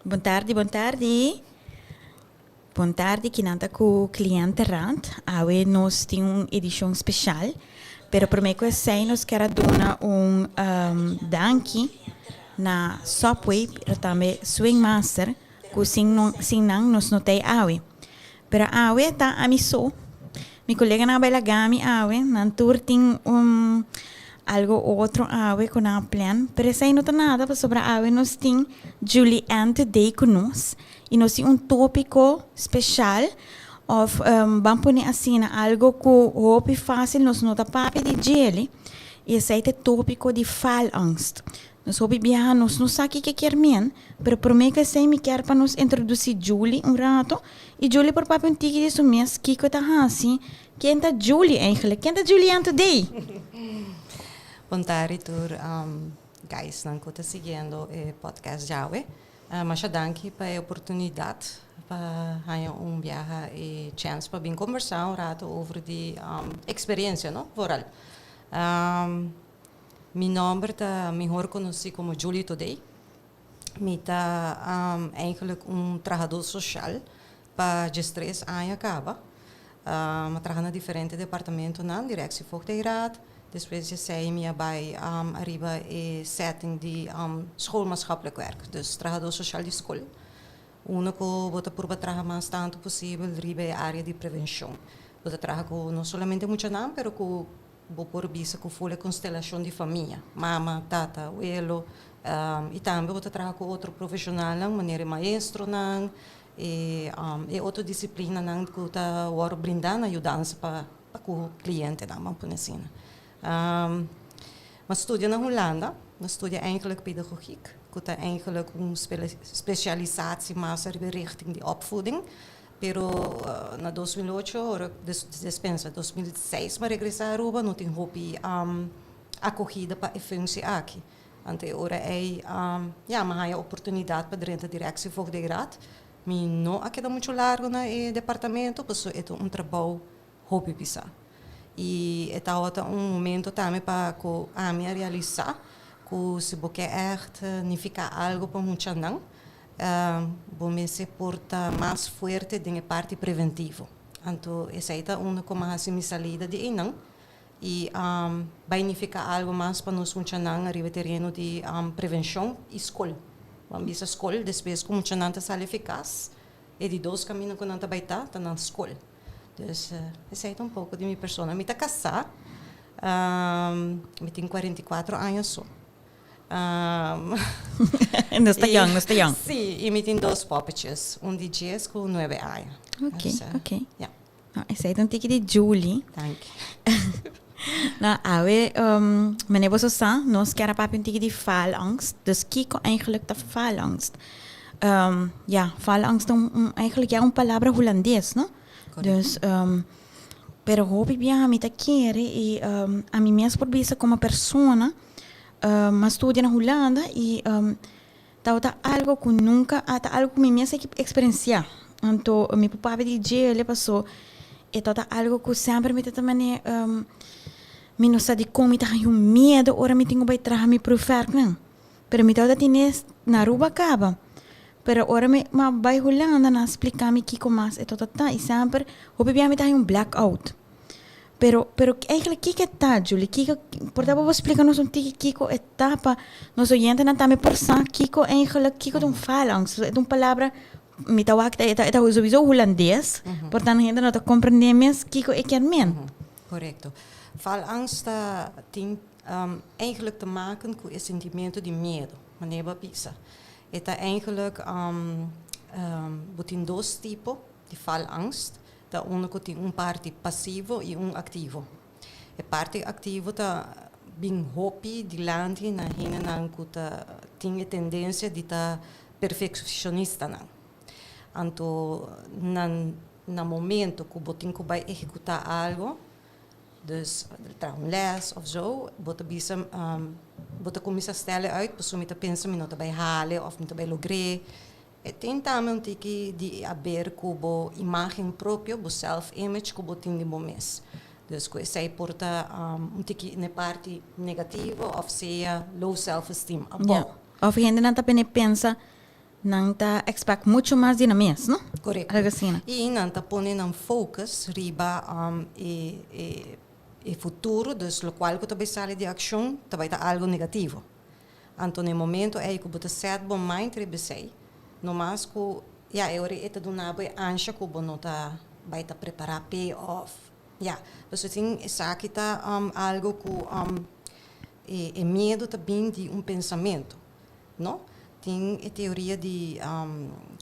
Bon tardi, bon tardi. Bon tardi, kinan ta ku Cliëntenraad. Awe nos tin un edishon speshal, pero promé ku esei nos kier a duna un danki na Subway, pero tambe Swingmaster, ku sin sin nan nos no t'ei awe. Pero awe ta ami so. Mi koleganan a bai laga mi awe, nan tur tin un algo otro awe ku nan a plan, pero esei no ta nada pasobra awe nos tin Julie Ann Today ku nos i nos tin un topiko speshal òf ban pone asina algo ku hopi fásil nos no ta papia di djele i esei ta e topiko di faalangst. Nos hopi biaha nos no sa kiko e kier men, pero promé ku esei mi kier pa nos introdusí Julie un rato i Julie por papia un tiki di su mes kiko e ta hasi, ken ta Julie eigenlijk, ken ta Julie Ann Today? Bon tardi tur guysnan ku ta siguiendo e podcast djawe. Masha danki pa e oportunidat pa haña un biaha e chèns pa bin kombersá un rato over di eksperensia no, vooral. Mi nòmber ta mihor konosí komo Julie Todey. Mi ta eigenlijk un trahadó soshal pa diestres aña kaba. Mi a traha na diferente departamentonan, Directie Voogdijraad, despues di esei mi a bai ariba e setting di Schoolmaatschappelijk Werk, dus trahadó soshal di skol. Unda ku bo ta purba traha mas tantu posibel riba e área di prevenshon. Bo ta traha ku no solamente muchanan pero ku Bo por bisa ku ful e konstelashon di famia, mama, tata, welo, i tambe bo ta traha ku otro profeshonalnan manera e maestronan, e e otro disiplinanan ku ta wòrdu brindá na yudansa pa pa ku klientenan, ban pone asina. Mi a studia na Hulanda, mi a studia eigenlijk pedagogiek, ku ta eigenlijk un spesialisatie mas riba e richting di opvoeding. Pero na 2008 ora despensa 2006 mi a regresa Aruba no tin hopi acogida pa e functie aki. Anto e ora ey ya mi a haya oportunidad pa drenta Directie Voogdijraad. Mi no a keda mucho largo na e departamento pasobra e ta un trabou hopi pisa. Y e tabata un momento tambe pa cu ami a realisa cu si bo ke echt nifica algo pa muchanan Bo mester por ta mas fuerte den e parti preventivo. Anto esei ta unda ku mi a hasi mi salida di einan i bai nifiká algu mas pa nos muchanan ariba e tereno di prevenshon i skol. Bo a bisa skol despues ku muchanan ta sali fi kas, e di dos kaminda ku nan ta bai ta, ta nan skol. Dus esei ta un poko di mi persona. Mi ta kasá, mi tin 44 aña so. Nos ta young, nos ta young. Sí, i mi tin dos poppetjes, un di dies ku nuebe aña. Ok, ok. Ja. No, esei ta un tiki di Julie. Danki. No, awe, um, meneer boso sa, nos kier a papia un tiki di faalangst. Dus kiko eigenlijk ta faalangst? Um, ja, faalangst ta un, un, eigenlijk ja un palabra hulandes, no? Correcto. Dus, um, pero hopi biaha mi ta kere i um, ami mes por bisa como persona, M'a studia na Hulanda y tabata algo cu nunca a ta algo cu mi mes a experiencia. Anto mi por papia di djele paso e tabata algo cu semper mi ta ta mane mi no sa dicon mi ta haña un miedo ora mi tin cu bay traha mi proefwerknan. Pero mi tabata tene na Aruba caba. Pero ora mi a bay Hulanda nan a splica mi kico mas e tabata ta y semper hopi bia mi ta haña un blackout. Pero, pero eigenlijk kiko e ta, Julie? Kiko, por ta bo por splika nos un tiki kiko e ta pa nos oyentenan tambe por sa kiko eigenlijk, kiko ta un faalangst? E ta un palabra, mi ta wak, e ta, e ta sowieso hulandes, por tanto hende no ta komprendé mes kiko e kier men. Korekto. Faalangst ta tin eigenlijk te maken ku e sentimentu di miedu, manera bo a bisa. E ta eigenlijk, bo tin dos tipo di faalangst. Ta unu ku tin un parti pasivo i un aktivo. E parti aktivo ta bin hopi dilanti na hendenan ku ta tin e tendensia di ta perfekshonistanan. Anto nan na momento ku bo tin ku bai ehekutá algu, dus traha un lès òf zo, bo ta bisa bo ta kuminsá stèl'e uit pasobra mi ta pensa mi no ta bai hal'e òf mi ta bai logr'é. E tin tambe un tiki di haber ku bo imágen propio, bo self image ku bo tin di bo mes. Dus ku esei por ta un tiki na e parti negativo òf sea low self esteem abou. Ja, òf hendenan ta pene pensa, Nan ta expect mucho mas di nan mes, no? Correcto. Algo asina. Y nan ta pone nan focus riba e e e futuro, dus locual cu ta bay sali di accion ta bay ta algo negativo. Anto na e momento ey cu bo ta set bo mind riba esey, no mas cu ya e ora e ta duna bo e ansha cu bo no ta bay ta prepara p'e of ya. Pasobra tin esaki ta algo cu e e miedo ta bin di un pensamento. No? Tin e teoria di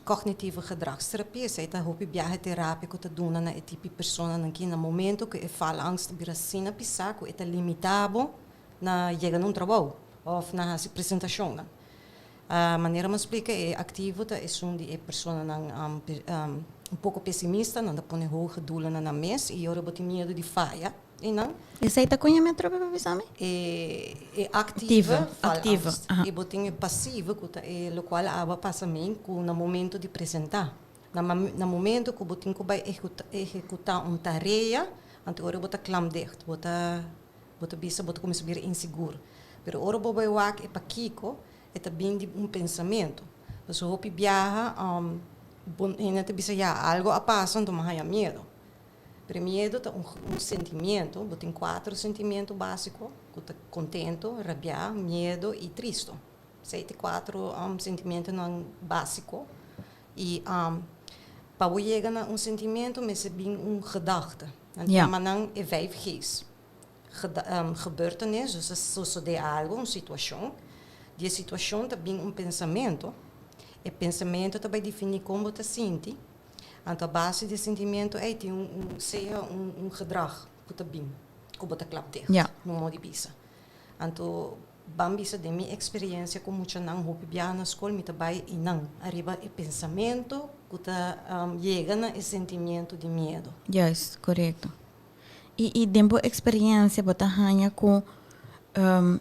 cognitieve gedragstherapie, esei ta hopi biaha terapia ku ta duna na e tipi personanan ki na momento ku e faalangst ta bira asina pisá ku e ta limitá bo na yega na un trabou òf na hasi presentashonnan. Manera mi a splika e aktivo ta esun di e personanan un poko pesimista, nan ta pone hoge doelen na nan mes i ora bo tin miedu di faya. E nan. Esei ta koña mi atrobe pa bisa mi? E e actieve faalangst. E bo tin e passieve ku ta e lokual abo a pasa mi ku na momento di presentá. Na na momento ku bo tin ku bai ehekutá un tarea, anto ora bo ta klam dicht, bo ta bo ta bisa bo ta kuminsá bira insigur. Pero ora bo bai wak e pakiko, e ta bin di un pensamentu. Pasobra hopi biaha bo hende ta bisa ya algo a pasa anto mi a haña miedu. Pero e miedu ta un un sentimiento, bo tin kuater sentimiento básiko, ku ta kontento, rabiá, miedu i tristu. Esei ta e kuater sentimientonan básiko. I pa bo yega na un sentimiento mester bin un gedachte. Nan ta yama nan e vijf G's. Gebeurtenis, dus a sosodé algu, un situashon. Di e situashon ta bin un pensamentu. E pensamentu ta bai definí kon bo ta sinti. Anto a base di e sentimiento ei tin un un sea un un gedrag ku ta bin ku bo ta klap dicht, no modo di bisa. Anto ban bisa den mi eksperensia ku muchanan hopi biaha na skol mi ta bai i nan ariba e pensamentu ku ta yega na e sentimiento di miedu. Juist, korekto. I i den bo eksperensia bo ta haña ku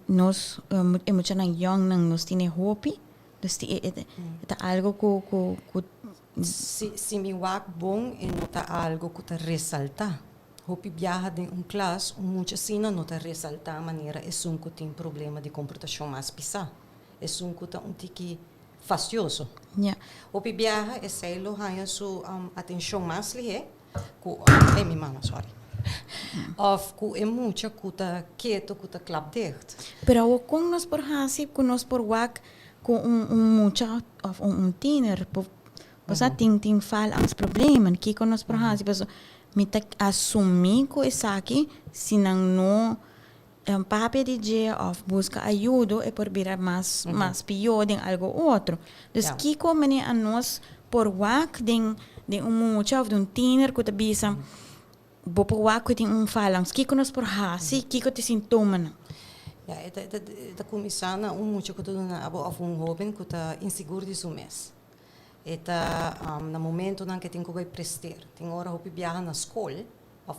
nos e muchanan yòngnan nos tene hopi? Dus e e ta algo ku ku ku. Si si mi wak bon e no ta algo ku ta resaltá. Hopi biaha den un klas un mucha asina no ta resaltá manera esun ku tin problema di komportashon mas pisá, esun ku ta un tiki fastioso. Hopi biaha esei lo haña su atenshon mas lihé ku ey mi mama sorry òf ku e mucha ku ta keto ku ta klap dicht. Pero awor kon nos por hasi ku nos por wak Ku un un mucha of un un tiener por bo sa tin tin faalangstproblemen kiko nos por hasi paso mi ta asumi ku esaki si nan no papia di dje of buska ayudo e por bira mas mas pio den algo otro dus kiko mene anos por wak den den un mucha of den un tiener ku ta bisa bo por wak ku tin un faalangst kiko nos por hasi kiko ta e sintomanan. Ya, e ta e ta kuminsá na un mucha ku ta duna abo òf un hóben ku ta insigur di su mes. E ta na momentonan ku e tin ku bai prester. Tin ora hopi biaha na skol òf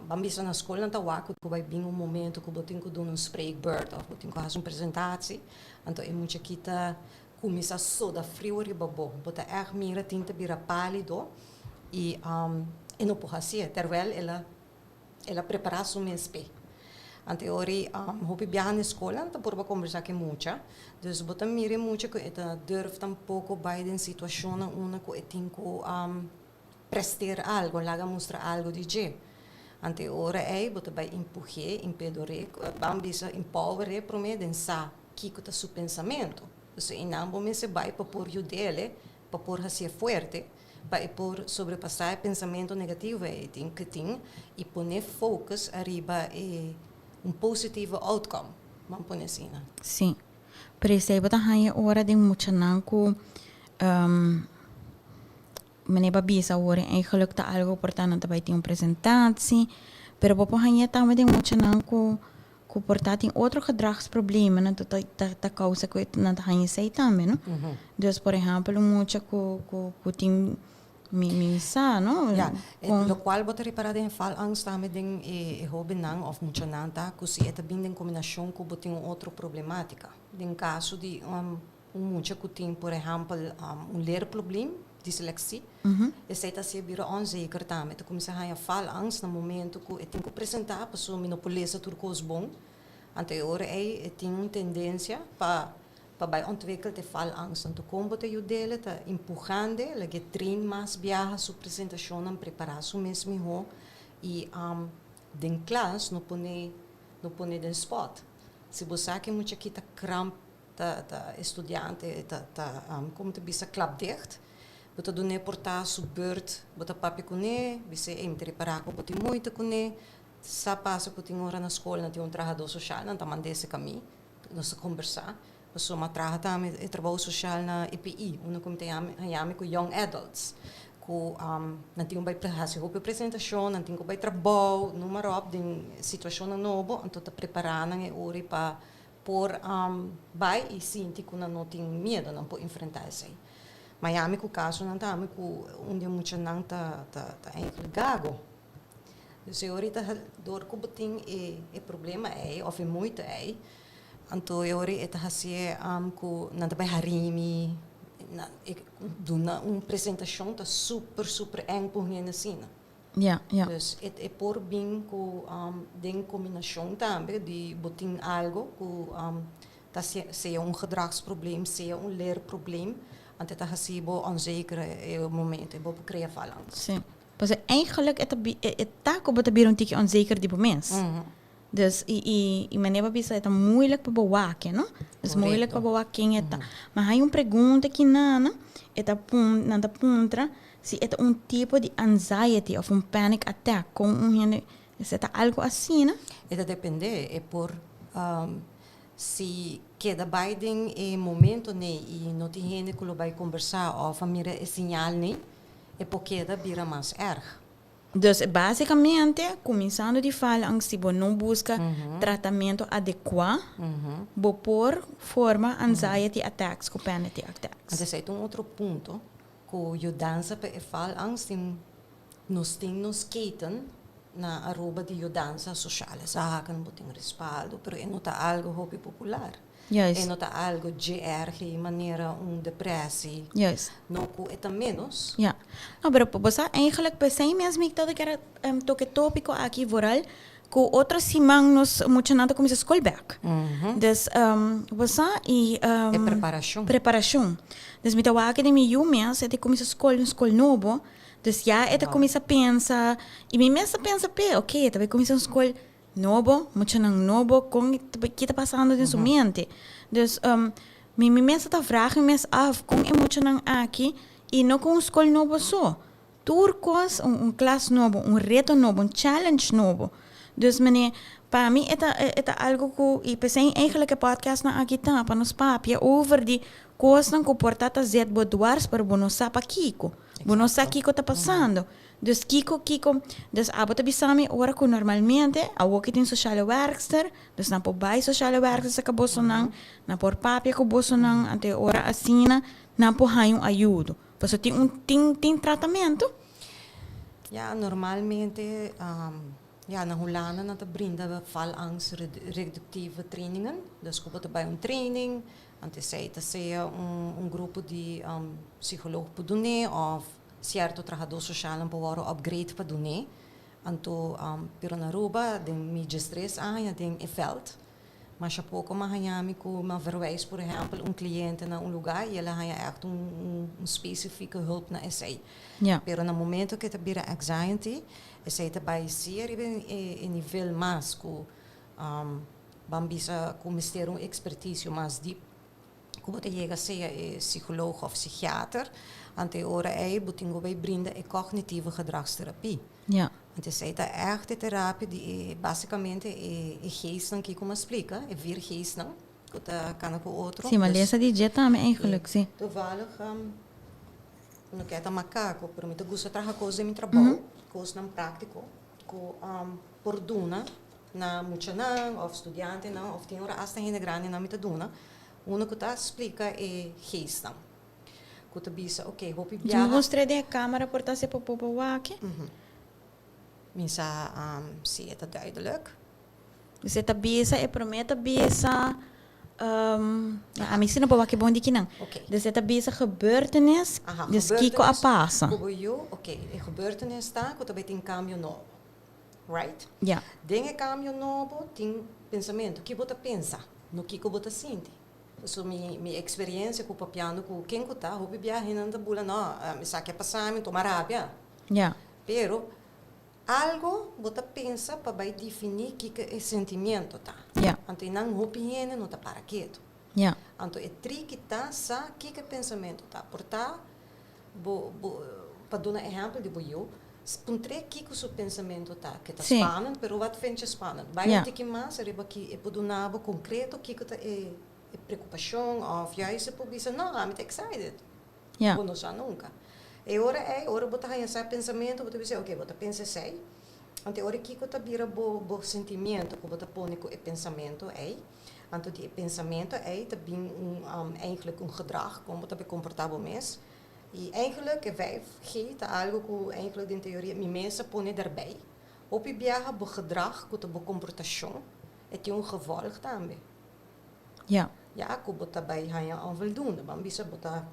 ban bisa na skol nan ta wak ku bai bin un momento ku bo tin ku duna un spreekbeurt òf bo tin ku hasi un presentatie. Anto e mucha aki ta kuminsá soda friu riba bo. Bo ta ègt mira tin ta bira pálido i e no por hasié terwèl el a El a prepará su mes p'e. Anto e ora ei hopi biaha na e skol nan ta purba kombersá ku e mucha. Dus bo ta mira e mucha ku e ta durf tampoko bai den situashonnan unda ku e tin ku prester algu, laga mustra algu di dje. Anto e ora ei bo ta bai empuj'é, impedor'é, ban bisa empower'é promé den sa kiko ta su pensamentu. Dus einan bo mester bai pa por yud'é pa por hasié fuerte. Pa e por sobrepasá e pensamentu negativo ei tin ke tin i pone focus ariba e un positivo outcome, ban pone asina. Sí. Pero esei bo ta haña ora den muchanan ku manera bo a bisa awor eigenlijk ta algo por ta nan ta bai tin un presentatie, pero bo por haña tambe den muchanan ku Ku por ta tin otro gedragsproblemen anto ta ta ta kousa ku nan ta haña esei tambe no. Dus por ehèmpel un mucha ku ku ku tin mi mi sa no. Ya, lokual bo ta ripará den e faalangst tambe den e e hóbennan òf muchanan ta ku si e ta bin den kombinashon ku bo tin un otro problematika. Den kaso di un mucha ku tin por ehèmpel un leerprobleem, dislexie, esei ta hasié bira onzeker tambe. E ta kuminsá haña faalangst na momento ku e tin ku presentá pasobra mi no por lesa tur kos bon. Anto e ora ei e tin un tendensia pa Pa bai ontwikkel e faalangst. Anto kon bo ta yud'é ta empuhando, lag'é train mas biaha su presentashon, prepará su mes mihó i den klas no pone den spot. Si bo sa ku mucha aki ta kramp, ta studiante ta kon ta bisa, klap dicht, bo ta dun'é por ta su beurt, bo ta papia kuné, bis'é e prepará ku bo tin moeite kuné. Sa pasa ku tin ora na skol nan tin un trahadó sosial, nan ta mand'é serka mi, nos ta kombersá. Pasobra mi a traha tambe e trabou sosial na EPI, unda ku mi ta haña mi ku young adults, ku nan tin ku bai hasi hopi presentashon, nan tin ku bai trabou, noem maar op, den situashonnan nobo, anto ta prepará nan e ora pa por bai i sinti ku nan no tin miedu, nan por enfrentá esei. Mi a haña mi ku kasonan tambe ku un di e muchanan ta eigenlijk gago. Dus e ora ta dor ku bo tin e problema ei òf e moeite ei, anto e ora e ta hasié ku nan ta bai hari mi, duna un presentashon ta super super eng pa un hende asina. Dus e por bin ku den kombinashon tambe di bo tin algu ku ta sea un gedragsprobleem, sea un leerprobleem, anto e ta hasi bo onzeker e momento, bo por krea faalangst. Sí. Pues eigenlijk e ta ku bo ta bira un tiki onzeker di bo mes. Dus i manera bo bisa e ta moeilijk pa bo wak, no? Dus moeilijk pa bo wak ken e ta. Ma hay un pregunta aki nana, e ta pun nan ta puntra si e ta un tipo di anxiety of un panic attack kon un hende si e ta algu asina. E ta depende, e por si keda bai den e momento nei i no tin hende ku lo bai kombersá òf a mira e señal nei, e por keda bira mas erg. Dus básikamente, kuminsando di faalangst, si bo no buska tratamentu adekuá, bo por forma anxiety attacks ku panic attacks. Anto esei ta un otro punto ku yudansa pa e faalangst tin, nos tin nos keten na Aruba di yudansa sosial. Zaken, bo tin respaldo, pero e no ta algu hopi popular. E no ta algu erg manera un depressie. No ku e ta menos. Ja. No, pero bo sa eigenlijk p'esei mes mi ta kier toka e tópiko aki vooral ku otro siman nos muchanan ta kuminsá skol bèk. Dus bo sa i E preparashon. Preparashon. Dus mi ta wak den mi yu mes e ta kuminsá skol, un skol nobo. Dus ya e ta kuminsá pensa i mi mes ta pensa p'e, oke e ta bai kuminsá un skol nobo, muchanan nobo, kon ki ta pasando den su mente. Dus mi mes ta vraag mi mes af kon e muchanan aki i no ku un skol nobo so. Tur kos, un klas nobo, un reto nobo, un challenge nobo. Dus mene, pa mi e ta e ta algu ku i p'esei eigenlijk e podcastnan aki ta pa nos papia over di kosnan ku por ta ta zet bo dwars pero bo no sa pakiko. Bo no sa kiko ta pasando. Dus kiko kiko, dus abo ta bisa mi ora ku normalmente awor ki tin sociale werkster, dus nan por bai sociale werkster saka bosonan, nan por papia ku bosonan, anto e ora asina nan por haña un ayudo. Pasobra tin un tin tin tratamentu. Ja, normalmente ja, na Hulanda nan ta brinda faalangstreductieve trainingen. Dus ku bo ta bai un training, anto esei ta sea un grupo di psicoloog por dun'é òf sierto trahadó sosialnan por wòrdu upgrade pa dun'é. Anto pero na Aruba den mi 13 aña den e veld, masha poko m'a haña mi ku m'a verwijs por ehèmpel un kliente na un lugá i el a haña ègt un spesifieke hulp na esei. Pero na momento ku e ta bira anxiety, esei ta bai sí ariba e nivel mas ku ban bisa ku mester un ekspertisio mas diep ku bo ta yega sea e psikoloog òf psikiater, anto e ora ei bo tin ku bai brinda e cognitieve gedragstherapie. Anto esei ta ègt e terapia di e básikamente e geestnan kiko mi a splika, e vier geestnan ku ta kana ku otro. Sí, mi a lesa di dje tambe eigenlijk, sí. Toevallig no ke ta makako, pero mi ta gusta traha kos den mi trabou, kosnan práktiko ku por duna na muchanan òf studiantenan òf tin ora asta hende grandinan mi ta duna, unda ku ta splika e geestnan. Ku ta bisa, oké, hopi biaha. Mi mustr'é den e kámara por ta si por por wak. Mi sa si e ta duidelijk. Dus e ta bisa, e promé ta bisa, ami si no por wak e bon di kinan. Dus e ta bisa gebeurtenis, dus kiko a pasa. Ku bo yu, oké, e gebeurtenis ta ku ta bai tin kambio nobo. Right? Ja. Den e kambio nobo tin pensamentu. Ki bo ta pensa, no kiko bo ta sinti. So mi experiencia cu papiando cu ken cu ta, hopi biaha nan ta bula, no, mi sa ke a pasa mi, toma rabia. Pero algo bo ta pensa pa bay defini kiko e sentimiento ta. Anto e nan hopi hende no ta para keto. Anto e triki ta sa kiko e pensamento ta. Por ta bo, bo, pa duna ehempel di bo yu, puntr'é kiko su pensamento ta, ke ta spannend, pero wat vind je spannend? Bai un tiki mas riba ki e por duna bo konkreto kiko ta e e preokupashon òf juist e por bisa, no, ami ta excited. Bo no sa nunka. E ora ei, ora bo ta haña sa pensamentu, bo ta bisa, oke, bo ta pensa esei. Anto e ora kiko ta bira bo bo sentimiento ku bo ta pone ku e pensamentu ei. Anto di e pensamentu ei ta bin un eigenlijk un gedrag, kon bo ta bay komportá bo mes. I eigenlijk e 5G ta algu ku eigenlijk den teoria mi mes a pone daarbij. Hopi biaha bo gedrag ku ta bo komportashon e tin un gevolg tambe. Ja. Ya ku bo ta bay haña onvoldoende. Ban bisa bo ta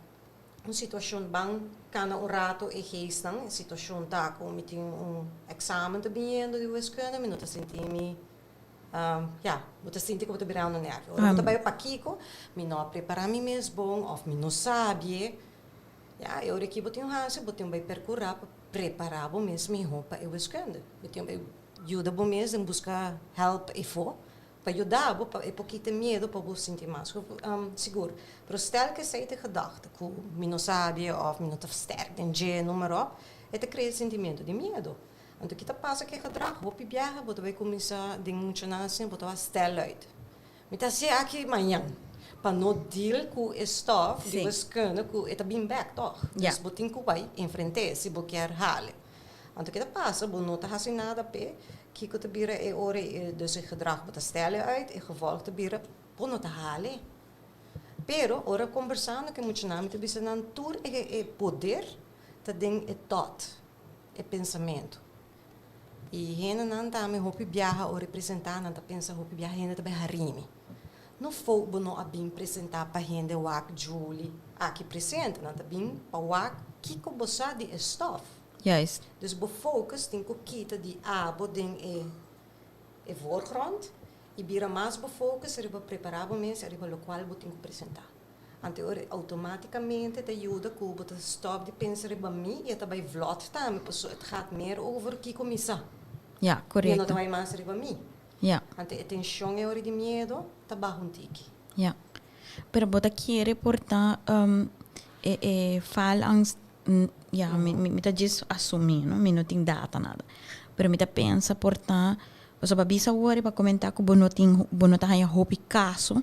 un situashon ban kana un rato e geestnan, e situashon ta ku mi tin un eksamen ta biniendo di wiskunde, mi no ta sinti mi Ya, bo ta sinti ku bo ta birando nervio. Ora bo ta bai pakiko, mi no a prepará mi mes bon òf mi no sabie. Ya, e ora aki bo tin un hasi, bo tin bai perkurá pa prepará bo mes mihó pa e wiskunde. Bo tin bai yuda bo mes den buska hèlp efó pa yuda bo pa e por kita e miedu pa bo sinti mas sigur. Pero stel ku esei ta e gedachte ku mi no sabie òf mi no ta sterk den dje, noem maar op, e ta krea e sentimiento di miedu. Anto ki ta pasa ku e gedrag? Hopi biaha bo ta bai kuminsá den muchanan asin, bo ta wak stel uit. Mi ta hasi aki mañan pa no deal ku e stòf di wiskunde ku e ta bin bèk tòg. Dus bo tin ku bai enfrent'é si bo kier hale. Anto ki ta pasa? Bo no ta hasi nada p'e. Kiko ta bira e ora ei? Dus e gedrag bo ta stel e uit, e gevolg ta bira bo no ta hale. Pero ora kombersando ku e muchanan mi ta bisa nan tur e poder ta den e thought. E pensamentu. I hendenan tambe hopi biaha ora e presentá nan ta pensa hopi biaha hende ta bai harimi. No fou bo no a bin presentá pa hende wak Julie aki presente, nan ta bin pa wak kiko bo sa di e stòf. Juist. Dus bo focus tin ku kita di abo den e e voorgrond i bira mas bo focus riba prepará bo mes riba lokual bo tin ku presentá. Anto e ora automaticamente ta yuda cu bo ta stop di pensa riba mi y e ta bay vlot tambe paso het gaat meer over kico mi sa. Ja, correcto. Y e no ta bay mas riba mi. Ja. Anto e tension e ora di miedo ta baha un tiki. Ja. Pero bo ta kere por ta e e faalangst ja mi mi ta djis asumi no mi no tin data nada pero mi ta pensa por ta pasobra bisa awor riba comenta cu bo no tin bo no ta haya hopi caso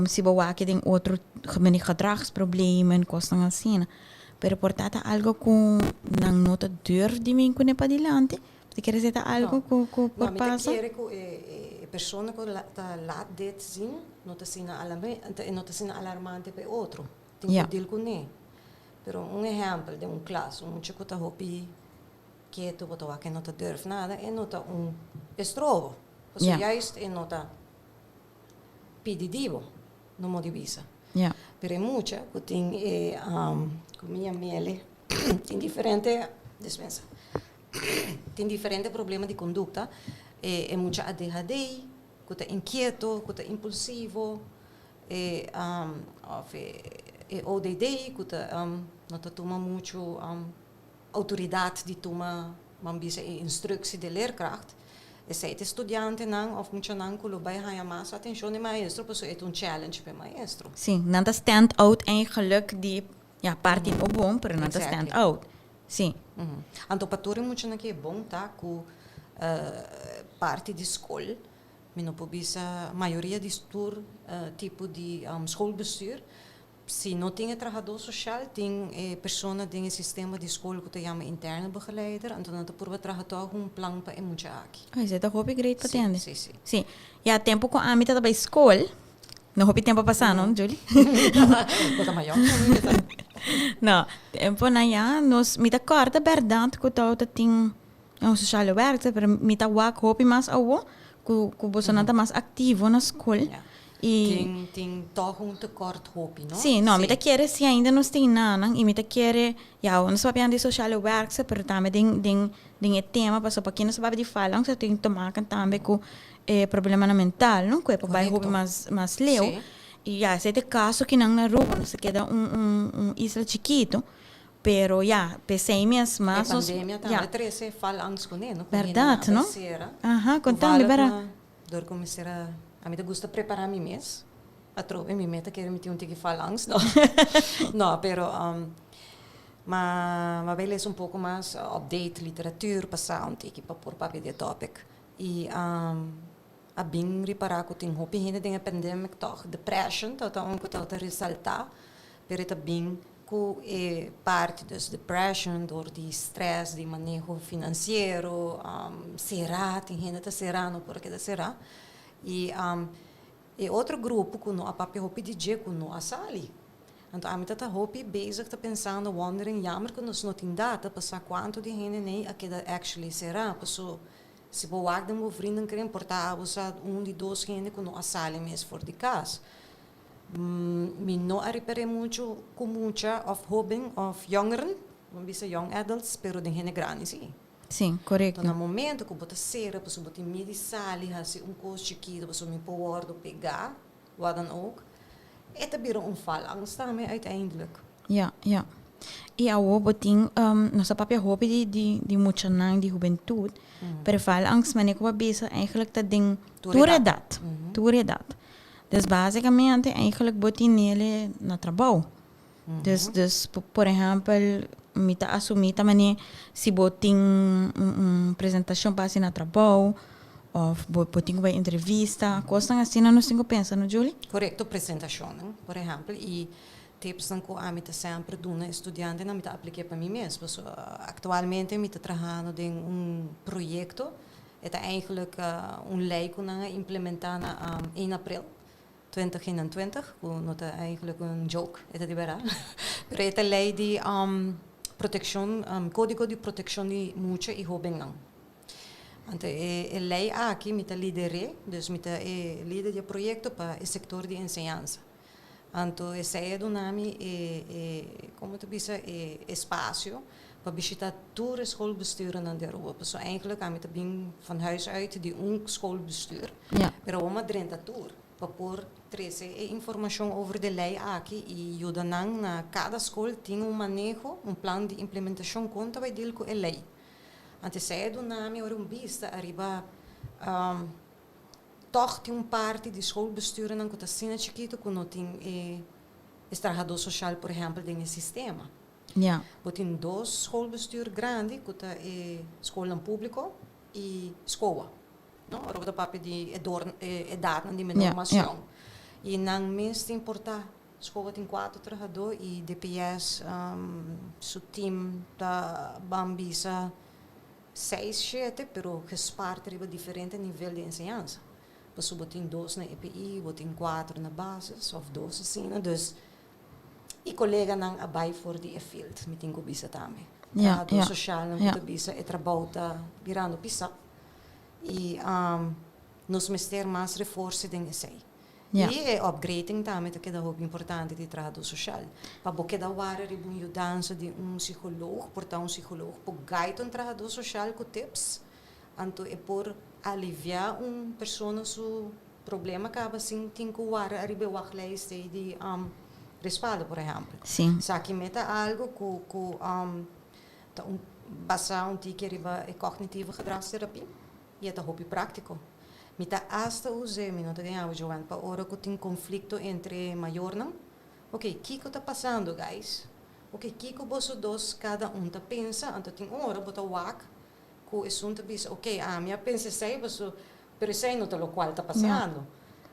Si bo wak den otro meni gedragsproblemen, kosnan asina. Pero por ta ta algo ku nan no ta durf di bin kuné padilanti, bo ta kere esei ta algo ku ku por pasa? No, mi ta kere ku e persona ku ta laat dit zien no ta asina no ta asina alarmante pa e otro. Tin ku deal kuné. Pero un ehèmpel den un klas, un mucha ku ta hopi ketu, bo ta wak e no ta durf nada, e no ta un estrobo. Pasobra juist e no ta. Pidi di bo, no mo di bisa. Ja. Pero e mucha ku tin e ku mi yam'ele tin diferente, dispensa, tin diferente problema di kondukta. E e mucha ADHD, ku ta inkieto, ku ta impulsivo, e òf e ODD ku ta no ta tuma muchu Outoridat di tuma, ban bisa, e instructie di leerkracht. Esei ta e studiantenan of muchanan ku lo bai haña mas atenshon di maestro pasobra e ta un challenge pa e maestro. Sí, nan ta stand out eigenlijk di, ja, parti no bon, pero nan ta stand out. Sí. Anto pa tur e muchanan ke e bon ta ku parti di skol, mi no por bisa mayoria di tur tipo di schoolbestuur, Si no tin e trahadó soshal, tin e persona den e sistema di skol ku ta yama interne begeleider, anto nan ta purba traha tòg un plan pa e mucha aki. Oh, esei ta hopi great pa tende. Si, si, si. Si. Ya, tempu ku ami tabata bai skol, no hopi tempu a pasá, no, Julie? Bo ta mayó ku mi, ta. No, tempunan ya, nos, mi ta kòrda bèrdat ku tabata tin un sociale werkster, pero mi ta wak hopi mas awo ku ku bosonan ta mas aktivo na skol. Ja. I Tin tin tòg un tekort hopi, no? Sí, no, mi ta kere si ainda nos tin nanan i mi ta kere, ya, nos ta papia di sociale werkster, pero tambe den den den e tema pasobra pakindo nos ta papia di falang so tin te maken tambe ku e problemanan mental, no, ku e por bai hopi Korekto. mas mas leu. Sí. Y ya, esey ta e caso kinan na Aruba, nos ta keda un un un isla chikito, pero ya, p'esey mes E mas nos, pandemia tambe ya. trece faalangst cune, no? Cu hende Berdad, a no? bay cera. Aha, contami Toevallig bera. na, door cu mi cera, ami ta gusta prepara mi mes, atrobe mi meta kere mi tin un tiki faalangst, no, no, pero ma ma bay lesa un poco mas update literatuur pa sa un tiki pa por papia di e topic y A bin ripará ku tin hopi hende den e pandemic tòg. Depression ta ta un ku ta ta resaltá, pero e ta bin ku e parti dus depression dor di stress, di maneho finansiero, será, tin hende ta será no por a keda será. I e otro grupo ku no a papia hopi di dje ku no a sali. Anto ami ta ta hopi bezig ta pensando, wondering, jammer ku nos no tin data pa sa kuantu di hende nei a keda actually será, paso Si bo wak den bo vrienden kren por ta abo sa un di dos hende ku no a sali mes for di kas. Mi no a ripar'é muchu ku mucha òf hóben òf yòngeren, bo bisa young adults, pero den hende grandi sí. Sí, korekto. Na momento ku bo ta sera pasobra bo tin miedu di sali hasi un kos chikitu pasobra mi por wòrdu pegá, wat dan ook, e ta bira un faalangst tambe uiteindelijk. Ja, ja. I awo bo tin, nos a papia hopi di di di muchanan, di hubentud, pero faalangst manera ku bo a bisa eigenlijk ta den tur edat, tur edat. Dus basikamente eigenlijk bo tin nele na trabou. Dus dus por ehèmpel mi ta asumí ta manera si bo tin un un presentashon pa hasi na trabou òf bo bo tin ku bai entrevista, kosnan asina nos tin ku pensa no Julie? Korekto, presentashonnan por ehèmpel i tipsnan ku ami ta semper duna e studiantenan mi ta aplik'é pa mi mes pasobra aktualmente mi ta trahando den un proyekto e ta eigentlik un lei ku nan a implementá na ein aprel 2021, ku no ta eigenlijk un joke, e ta di bèrdat. Pero e ta lei di protekshon, kódigo di protekshon di mucha i hóbennan. Anto e e lei aki mi ta lider'é, dus mi ta e lider di e proyekto pa e sektor di enseñansa. Anto esei a duna mi e e komo ta bisa e espasio pa bishitá tur e schoolbesturennan di Aruba. Pasobra eigenlijk ami ta bin van huis uit di un schoolbestuur, pero awor mi a drenta tur pa por trese e informashon over di e lei aki i yuda nan na kada skol tin un maneho, un plan di implementashon kon ta bai deal ku e lei. Anto esei a duna mi ora un bista ariba tòg tin un parti di schoolbesturennan ku ta asina chikitu ku no tin e trahadó soshal por ehèmpel den e sistema. Ja. Bo tin dos schoolbestuur grandi ku ta e skolnan públiko i SCOA. No? Ora bo ta papia di e dor e edatnan di menor mas yòn. I nan mes tin por ta SCOA tin kuater trahadó i DPS su tim ta ban bisa seis, shete, pero gespart riba diferente nivel di enseñansa. Pasobra bo tin dos na EPI, bo tin kuater na basis òf dos asina. Dus E koleganan a bai for di e field, mi tin ku bisa tambe. Trahadó soshalnan ku ta bisa e trabou ta birando pisá i nos mester mas reforse den esei. I e upgrading tambe ta keda hopi importante di trahadó soshal. Pa bo keda wara riba un yudansa di un psikoloog, por ta un psikoloog por guide un trahadó soshal ku tips, anto e por aliviá un persona su Problema kaba sin tin ku wara ariba e wachtlijst ei di respaldo, por ehèmpel. Sí. Esaki me ta algu ku ku ta un basá un tiki riba e cognitieve gedragstherapie i e ta hopi práktiko. Mi ta asta us'é, mi no ta den awe Joanne, pa ora ku tin konflikto entre mayornan. Oké, kiko ta pasando guys? Oké, kiko boso dos kada un ta pensa? Anto tin ora bo ta wak ku esun ta bisa, oké, ami a pensa esei paso Pero esei no ta lokual ta pasando.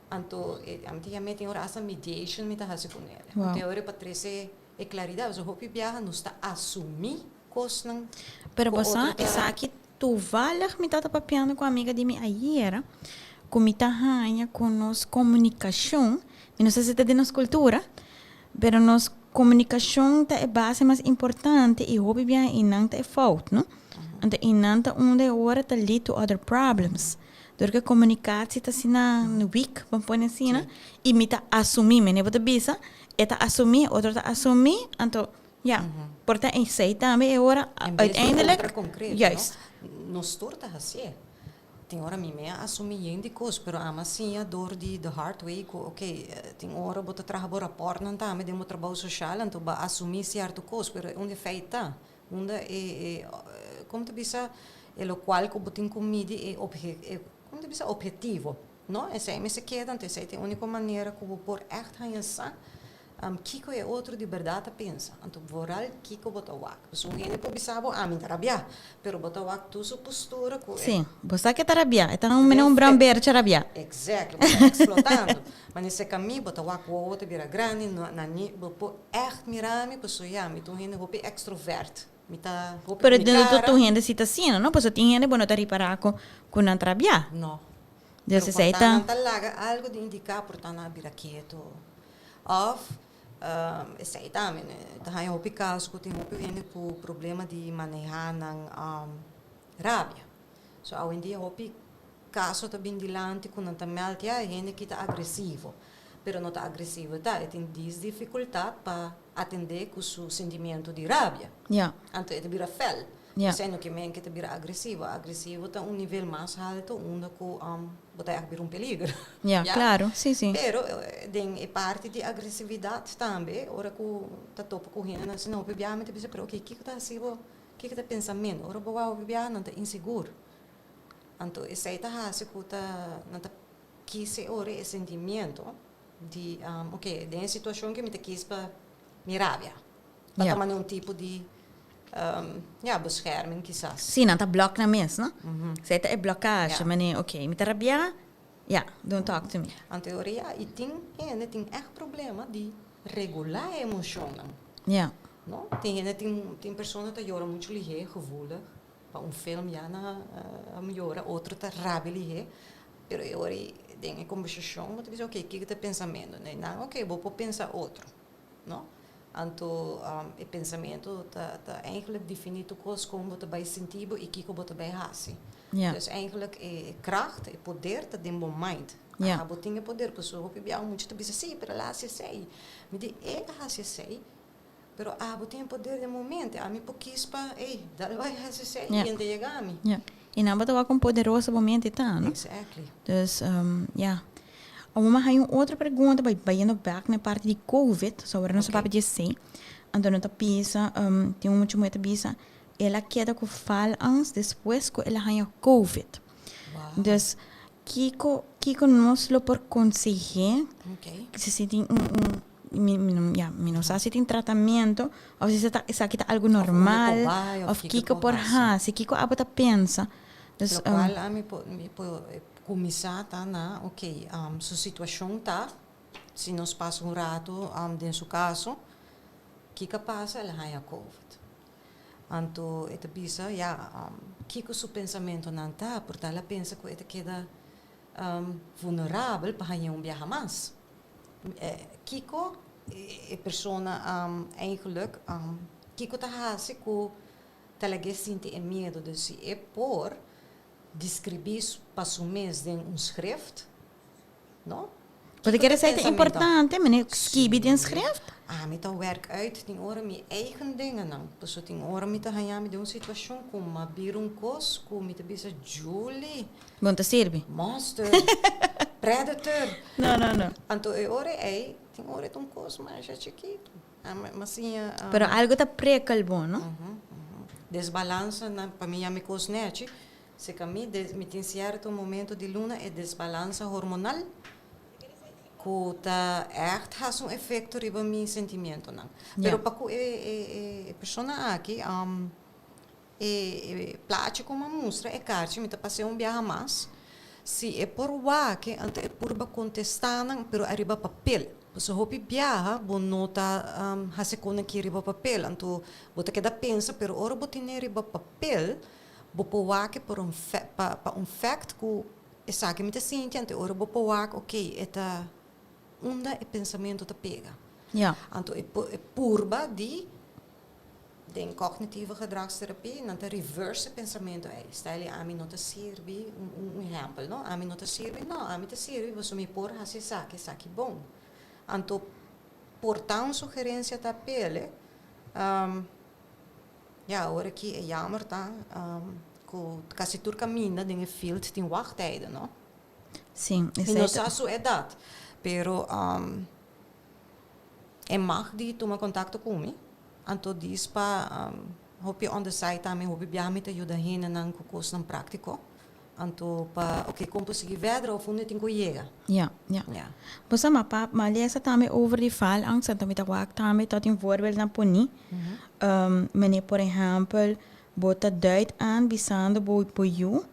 Anto ami ta yam'é tin ora asta mediation mi ta hasi ku nel. Anto e ora pa trese e klaridat. Pasobra hopi biaha nos ta asumí kosnan Pero ku bo sa otro ta. esaki toevallig mi tabata papiando ku amiga di mi ayera ku mi ta haña ku nos komunikashon, mi no sa si ta den nos kultura, pero nos komunikashon ta e base mas importante i hopi biaha einan ta e fout, no? Anto einan ta unda e ora ta lead to other problems. Dor ku e komunikatie ta asina weak, bo pone asina, i mi ta asumí, mene bo ta bisa, e ta asumí, e otro ta asumí, anto ya, por ta esei tambe e ora En bes di uiteindelijk, kontra konkreto, no? juist. Nos tur ta hasié. Tin ora mi mes a asumi yen di cos, pero ami a siña door di the hard way cu ok, tin ora bo ta traha bo rapportnan tambe den bo trabou social, anto bo a asumi cierto cos, pero e unda e feit ta? Unda e, e, como ta bisa, e locual cu bo tin cu midi e obhe, e, como ta bisa, obhetivo, no? Esey mester keda, anto esey ta e unico manera cu bo por echt haña sa kiko e otro di berdad ta pensa. Anto vooral kiko bo ta wak. Pasobra un hende por bisa bo, ami ta rabiá, pero bo ta wak tur su postura cu e. Sí, bo sa ke ta rabiá. E ta un mene un brambercha rabiá. Exactly, bo ta explotando. Ma nese camí bo ta wak wowo ta bira grandi, no, na ni, bo por echt mira mi, pasobra ya, mi ta un hende hopi extrovert. Mi ta hopi Pero cu mi no cara. tur hende si ta asina, no? Pasobra tin hende bo no ta ripará cu cu nan ta rabiá. No. Dus Pero esei por ta ta. nan ta laga algo di indiká, por ta nan a bira keto. Òf esei tambe ta haña hopi kaso ku tin hopi hende ku problema di manehá nan rabia. So awendia hopi kaso ta bin dilanti ku nan ta mèld ya e hende ki ta agresivo. Pero no ta agresivo ta, e tin dis difikultat pa atendé ku su sentimiento di rabia. Anto e ta bira fèl. Esei no ke men ke ta bira agresivo. Agresivo ta un nivel mas halto unda ku bo ta ègt bira un peligro. Ya, klaro. Sí, sí. Pero den e parti di agresividat tambe, ora ku ta topa ku hendenan asina hopi biaha mi ta bisa, pero oke, kiko ta hasi bo, kiko ta e pensamentu? Ora bo wak hopi biaha nan ta insigur. Anto esei ta hasi ku ta nan ta kis e ora e sentimiento di, oke, den e situashon ke mi ta kis pa mi rabia. Pa ta mane un tipo di ja, bescherming kisas. Sí, nan ta blok nan mes, no? Esei ta e blokasje, mane, oke, mi ta rabiá, ja, don't talk to me. Anto e ora ya, i tin hende tin ègt problema di regulá e emoshonnan. Ja. No? Tin hende tin, tin persona ta yora muchu lihé, gevoelig, pa un film ya nan a yora, otro ta rabia lihé, pero e ora den e kombersashon bo ta bisa, oke, kiko ta e pensamentu? Nan, oke, bo por pensa otro. No? Anto e pensamentu ta ta eigenlijk definí tur kos kon bo ta bai sinti bo i kiko bo ta bai hasi. Ja. Dus eigenlijk e kracht, e poder ta den bo mind. Ja. Abo tin e poder, pasobra hopi biaha mucha ta bisa, sí, pero el a hasi esei. Mi di, el a hasi esei, pero abo tin e poder den momento. Ami por kis pa, ey, dal bai hasi esei Ja. i e ta yega ami. Ja. I nan bo ta wak kon poderoso bo mente ta, no? Exactly. Dus, ja. Awor mi a haña un otro pregunta, bai bayendo bek na e parti di Covid, so awor nos a papia di esei. Anto no ta bisa, tin un mucha muher ta bisa, el a keda ku faalangst despues ku el a haña Covid. Dus, kiko, kiko nos lo por konseh'é si si tin un, un, mi, mi no, ya, mi no sa si tin tratamiento òf si ta esaki ta algu normal, òf kiko por hasi, kiko abo ta pensa? Dus, Lokual ami por, mi por Kuminsá ta na, ok, su situashon ta, si nos pasa un ratu den su kaso, kiko a pasa? El a haña covid. Anto e ta bisa, ya, kiko su pensamentunan ta? Por tal a pensa ku e ta keda vulnerabel pa hañ'é un biaha mas. Kiko e persona eigenlijk, kiko ta hasi ku ta lag'é sinti e miedu? Dus si e por Deskribí pa su mes den un schrift, no? Bo ta kere esei ta importante, mene skibi den schrift? Ami ta werk uit tin ora mi eigen dingenan. Pasobra tin ora mi ta haña mi den un situashon ku mi a bira un kos ku mi ta bisa, Julie. Bo no ta sirbi. Monster. Predator. No, no, no. Anto e ora ei, tin ora e ta un kos masha chikitu. Ami a siña. Pero algo ta prekel bo, no? Desbalansa na pa mi yami kos nechi, si ka mi mi tin sierto momento di luna e desbalansa hormonal ku ta ègt hasi un efekto riba mi sentimientonan. Pero pa ku e e persona aki E plachi ku mi a mustra e karchi mi ta pas'é un biaha mas. Si e por wak anto e purba kontestá nan pero ariba papel. Pasobra hopi biaha bo no ta hasi kon aki riba papel anto bo ta keda pensa pero ora bo tene riba papel bo por wak por un pa pa un fèkt ku esaki mi ta sinti anto ora bo por wak oke e ta unda e pensamentu ta pega. Anto e purba di Den cognitieve gedragstherapie nan ta reverse e pensamentu ei. Stijl ami no ta sirbi, un ehempel no, ami no ta sirbi, no, ami ta sirbi pasobra mi por hasi esaki, esaki bon. Anto por ta un sugerencia ta pele, ya awor aki e jammer ta. Ku kasi tur kaminda den e field tin wachttijden, no? Sí, Mi no sa su edat, pero e mag di tuma kontakto ku mi. Anto dis pa hopi on the side tambe hopi biaha mi ta yuda hendenan ku kosnan práktiko. Anto pa oke kon por sigui verder of unda tin ku yega. Ja, ja. Ja. Bo sa ma pa ma lesa tambe over di faalangst anto mi ta wak tambe ta tin voorbeeldnan poni. Meneer por ehempel bo ta duid aan bisando bo bo yu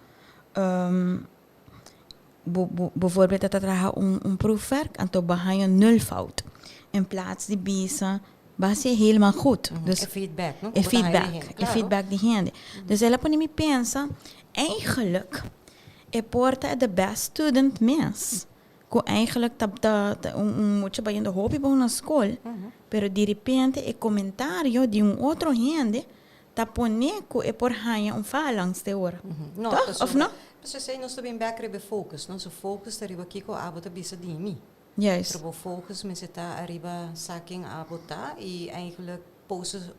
bo bo bijvoorbeeld ta traha un un proefwerk anto bo haña nul fout in plaats di bisa bo hasié helemaal goed. Dus E feedback, no? E Ku bo ta haña di feedback, hende, e klaro. feedback di hende. Dus el a pone mi pensa, eigenlijk e por ta de best student mes, ku eigenlijk ta ta ta un un mucha bayendo hopi bon na skol, pero direpente e komentario di un otro hende ta pone ku e por haña un faalangst te ora. No, Toch? Of no? Pasobra esei nos ta bin bek riba e focus, no? Su focus ta riba kiko abo ta bisa di mi. Juist. Pero bo focus mester ta ariba sa ken abo ta y eigenlijk post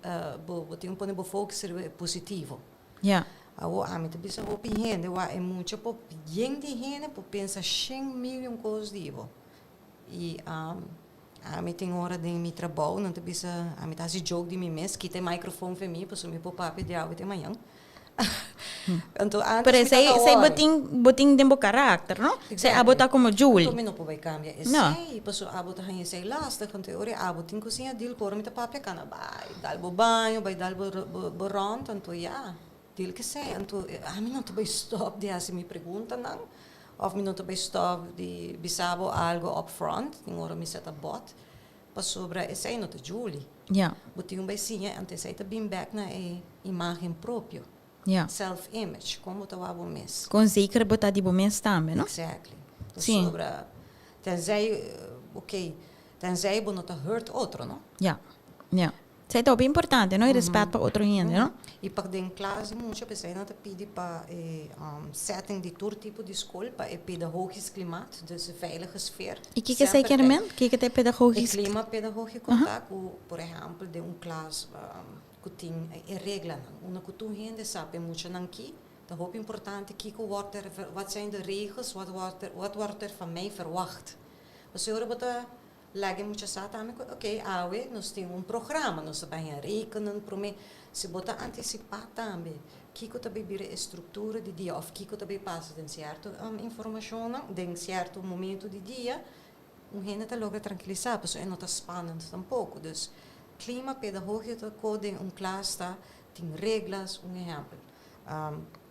bo bo tin ku pone bo focus riba e positivo. Ja. Awor ami ta bisa hopi hende wak e mucha por yen di hende por pensa shen million kos di bo. Y ami tin ora den mi trabou nan ta bisa ami ta hasi joke di mi mes kita e microfoon fe mi pasobra mi por papia di awe te mañan. Anto antes Pero mi esei tabata esei bo worry. tin bo tin den bo karakter no? Esei abo ta komo Julie. Anto mi no por bai kambia No. esei pasobra abo ta haña esei lastig anto e ora abo tin ku siña deal ku ora mi ta papia kana bai dal bo baño bai dal bo bo rond anto ya deal ku esei anto ami no ta bai stop di hasi mi preguntanan of mi no ta bai stop di bisa bo algo up front tin ora mi sa ta bot pasobra esei no ta Julie. Ja. Bo tin un bai siña anto esei ta bin bek na e imagen propio. Ja. Self image, kon bo ta wak bo mes. Kon zeker bo ta di bo mes tambe, no? Exactly. Sí. Pasobra tenzij, oké, tenzij bo no ta hurt otro, no? Ja, ja. Esei ta hopi importante, no? E respet pa otro hende, no? I pa den klas di mucha p'esei nan ta pidi pa e setting di tur tipo di skol pa e pedagogisch klimaat, dus e veilige sfeer. I kiko esei Semper kier men? Kiko ta e pedagogisch? E klima pedagógiko ta ku, por ehèmpel, den un klas ku tin e reglanan, unda ku tur hende sa p'e muchanan ki ta hopi importante kiko wòrdt er, wat zijn de regels, wat wòrdt er, wat wòrdt er van mij verwacht. Pasobra ora bo ta Laga e mucha sa tambe ku oke awe nos tin un programa, nos ta bai haña rekenen promé. Si bo ta antisipá tambe kiko ta bai bira e struktura di dia òf kiko ta bai pasa den sierto informashonnan, den sierto momento di dia, un hende ta logra trankilisá pasobra e no ta spannend tampoko. Dus klima pedagógiko ta ko den un klas ta tin reglas, un ehèmpel,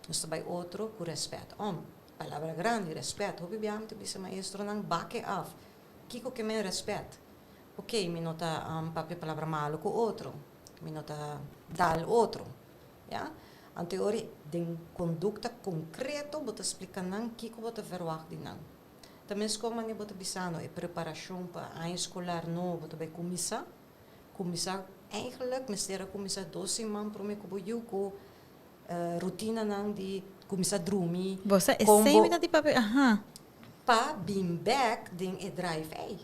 nos ta bai otro ku rèspèt òm. Palabra grandi, rèspèt. Hopi biaha mi ta bisa maestronan bak e af. Kiko ke men rèspèt? Ok, mi no ta papia palabra malu ku otro, mi no ta dal otro, ya. Anto e ora den kondukta konkreto bo ta splika nan kiko bo ta verwagt di nan. Ta meskos manera bo ta bisando e preparashon pa aña eskolar nobo ta bai kuminsá, kuminsá eigentlik mester a kuminsá dos siman promé ku bo yu ku rutinanan di kuminsá drumi, Bo sa kon esei bo mi ta di papia, aha. Pa bin bek den e drive ei.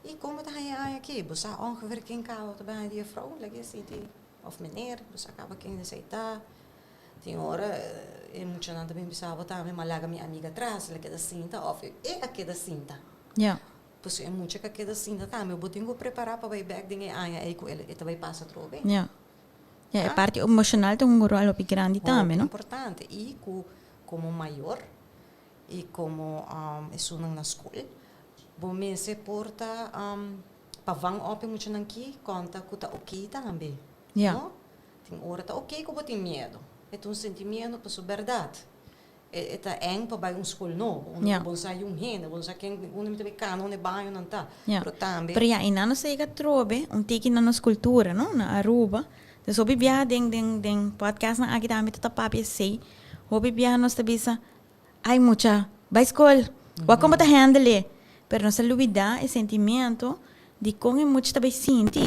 I kon bo ta haña aña aki? Bo sa ongeveer ken kaba ta bai haña di juffrouw? Lak e sinti of meneer, bo sa kaba ken esei ta. Tin ora e muchanan ta bin bisa bo tambe, m'a laga mi amiga atras, el a keda sinta of e a keda sinta. Ja. Pasobra e mucha ku a keda sinta tambe bo tin ku prepará pa bai bek den e aña ei ku e ta bai pasa atrobe. Ja. Ja, e parti emoshonal ta hunga un ròl hopi grandi tambe, no? Hopi importante. I ku komo mayor I komo esunnan na skol, bo mester por ta pa van op e muchanan ki konta ku ta oké tambe, no? Tin ora ta oké ku bo tin miedu, e ta un sentimiento pasobra bèrdat e ta eng pa bai un skol nobo, unda ku bo no sa yun hende, bo no sa ken, unda mi ta bai kana, unda e bañonan ta, pero tambe. Pero ya, einan nos a yega atrobe un tiki na nos kultura, no, na Aruba. Dus hopi biaha den den den podcastnan aki tambe ta ta papia esei, hopi biaha nos ta bisa, Ay mucha, bai skol, wak kon bo ta handle e. Pero nos ta lubida e sentimiento di kon e mucha ta bai sinti.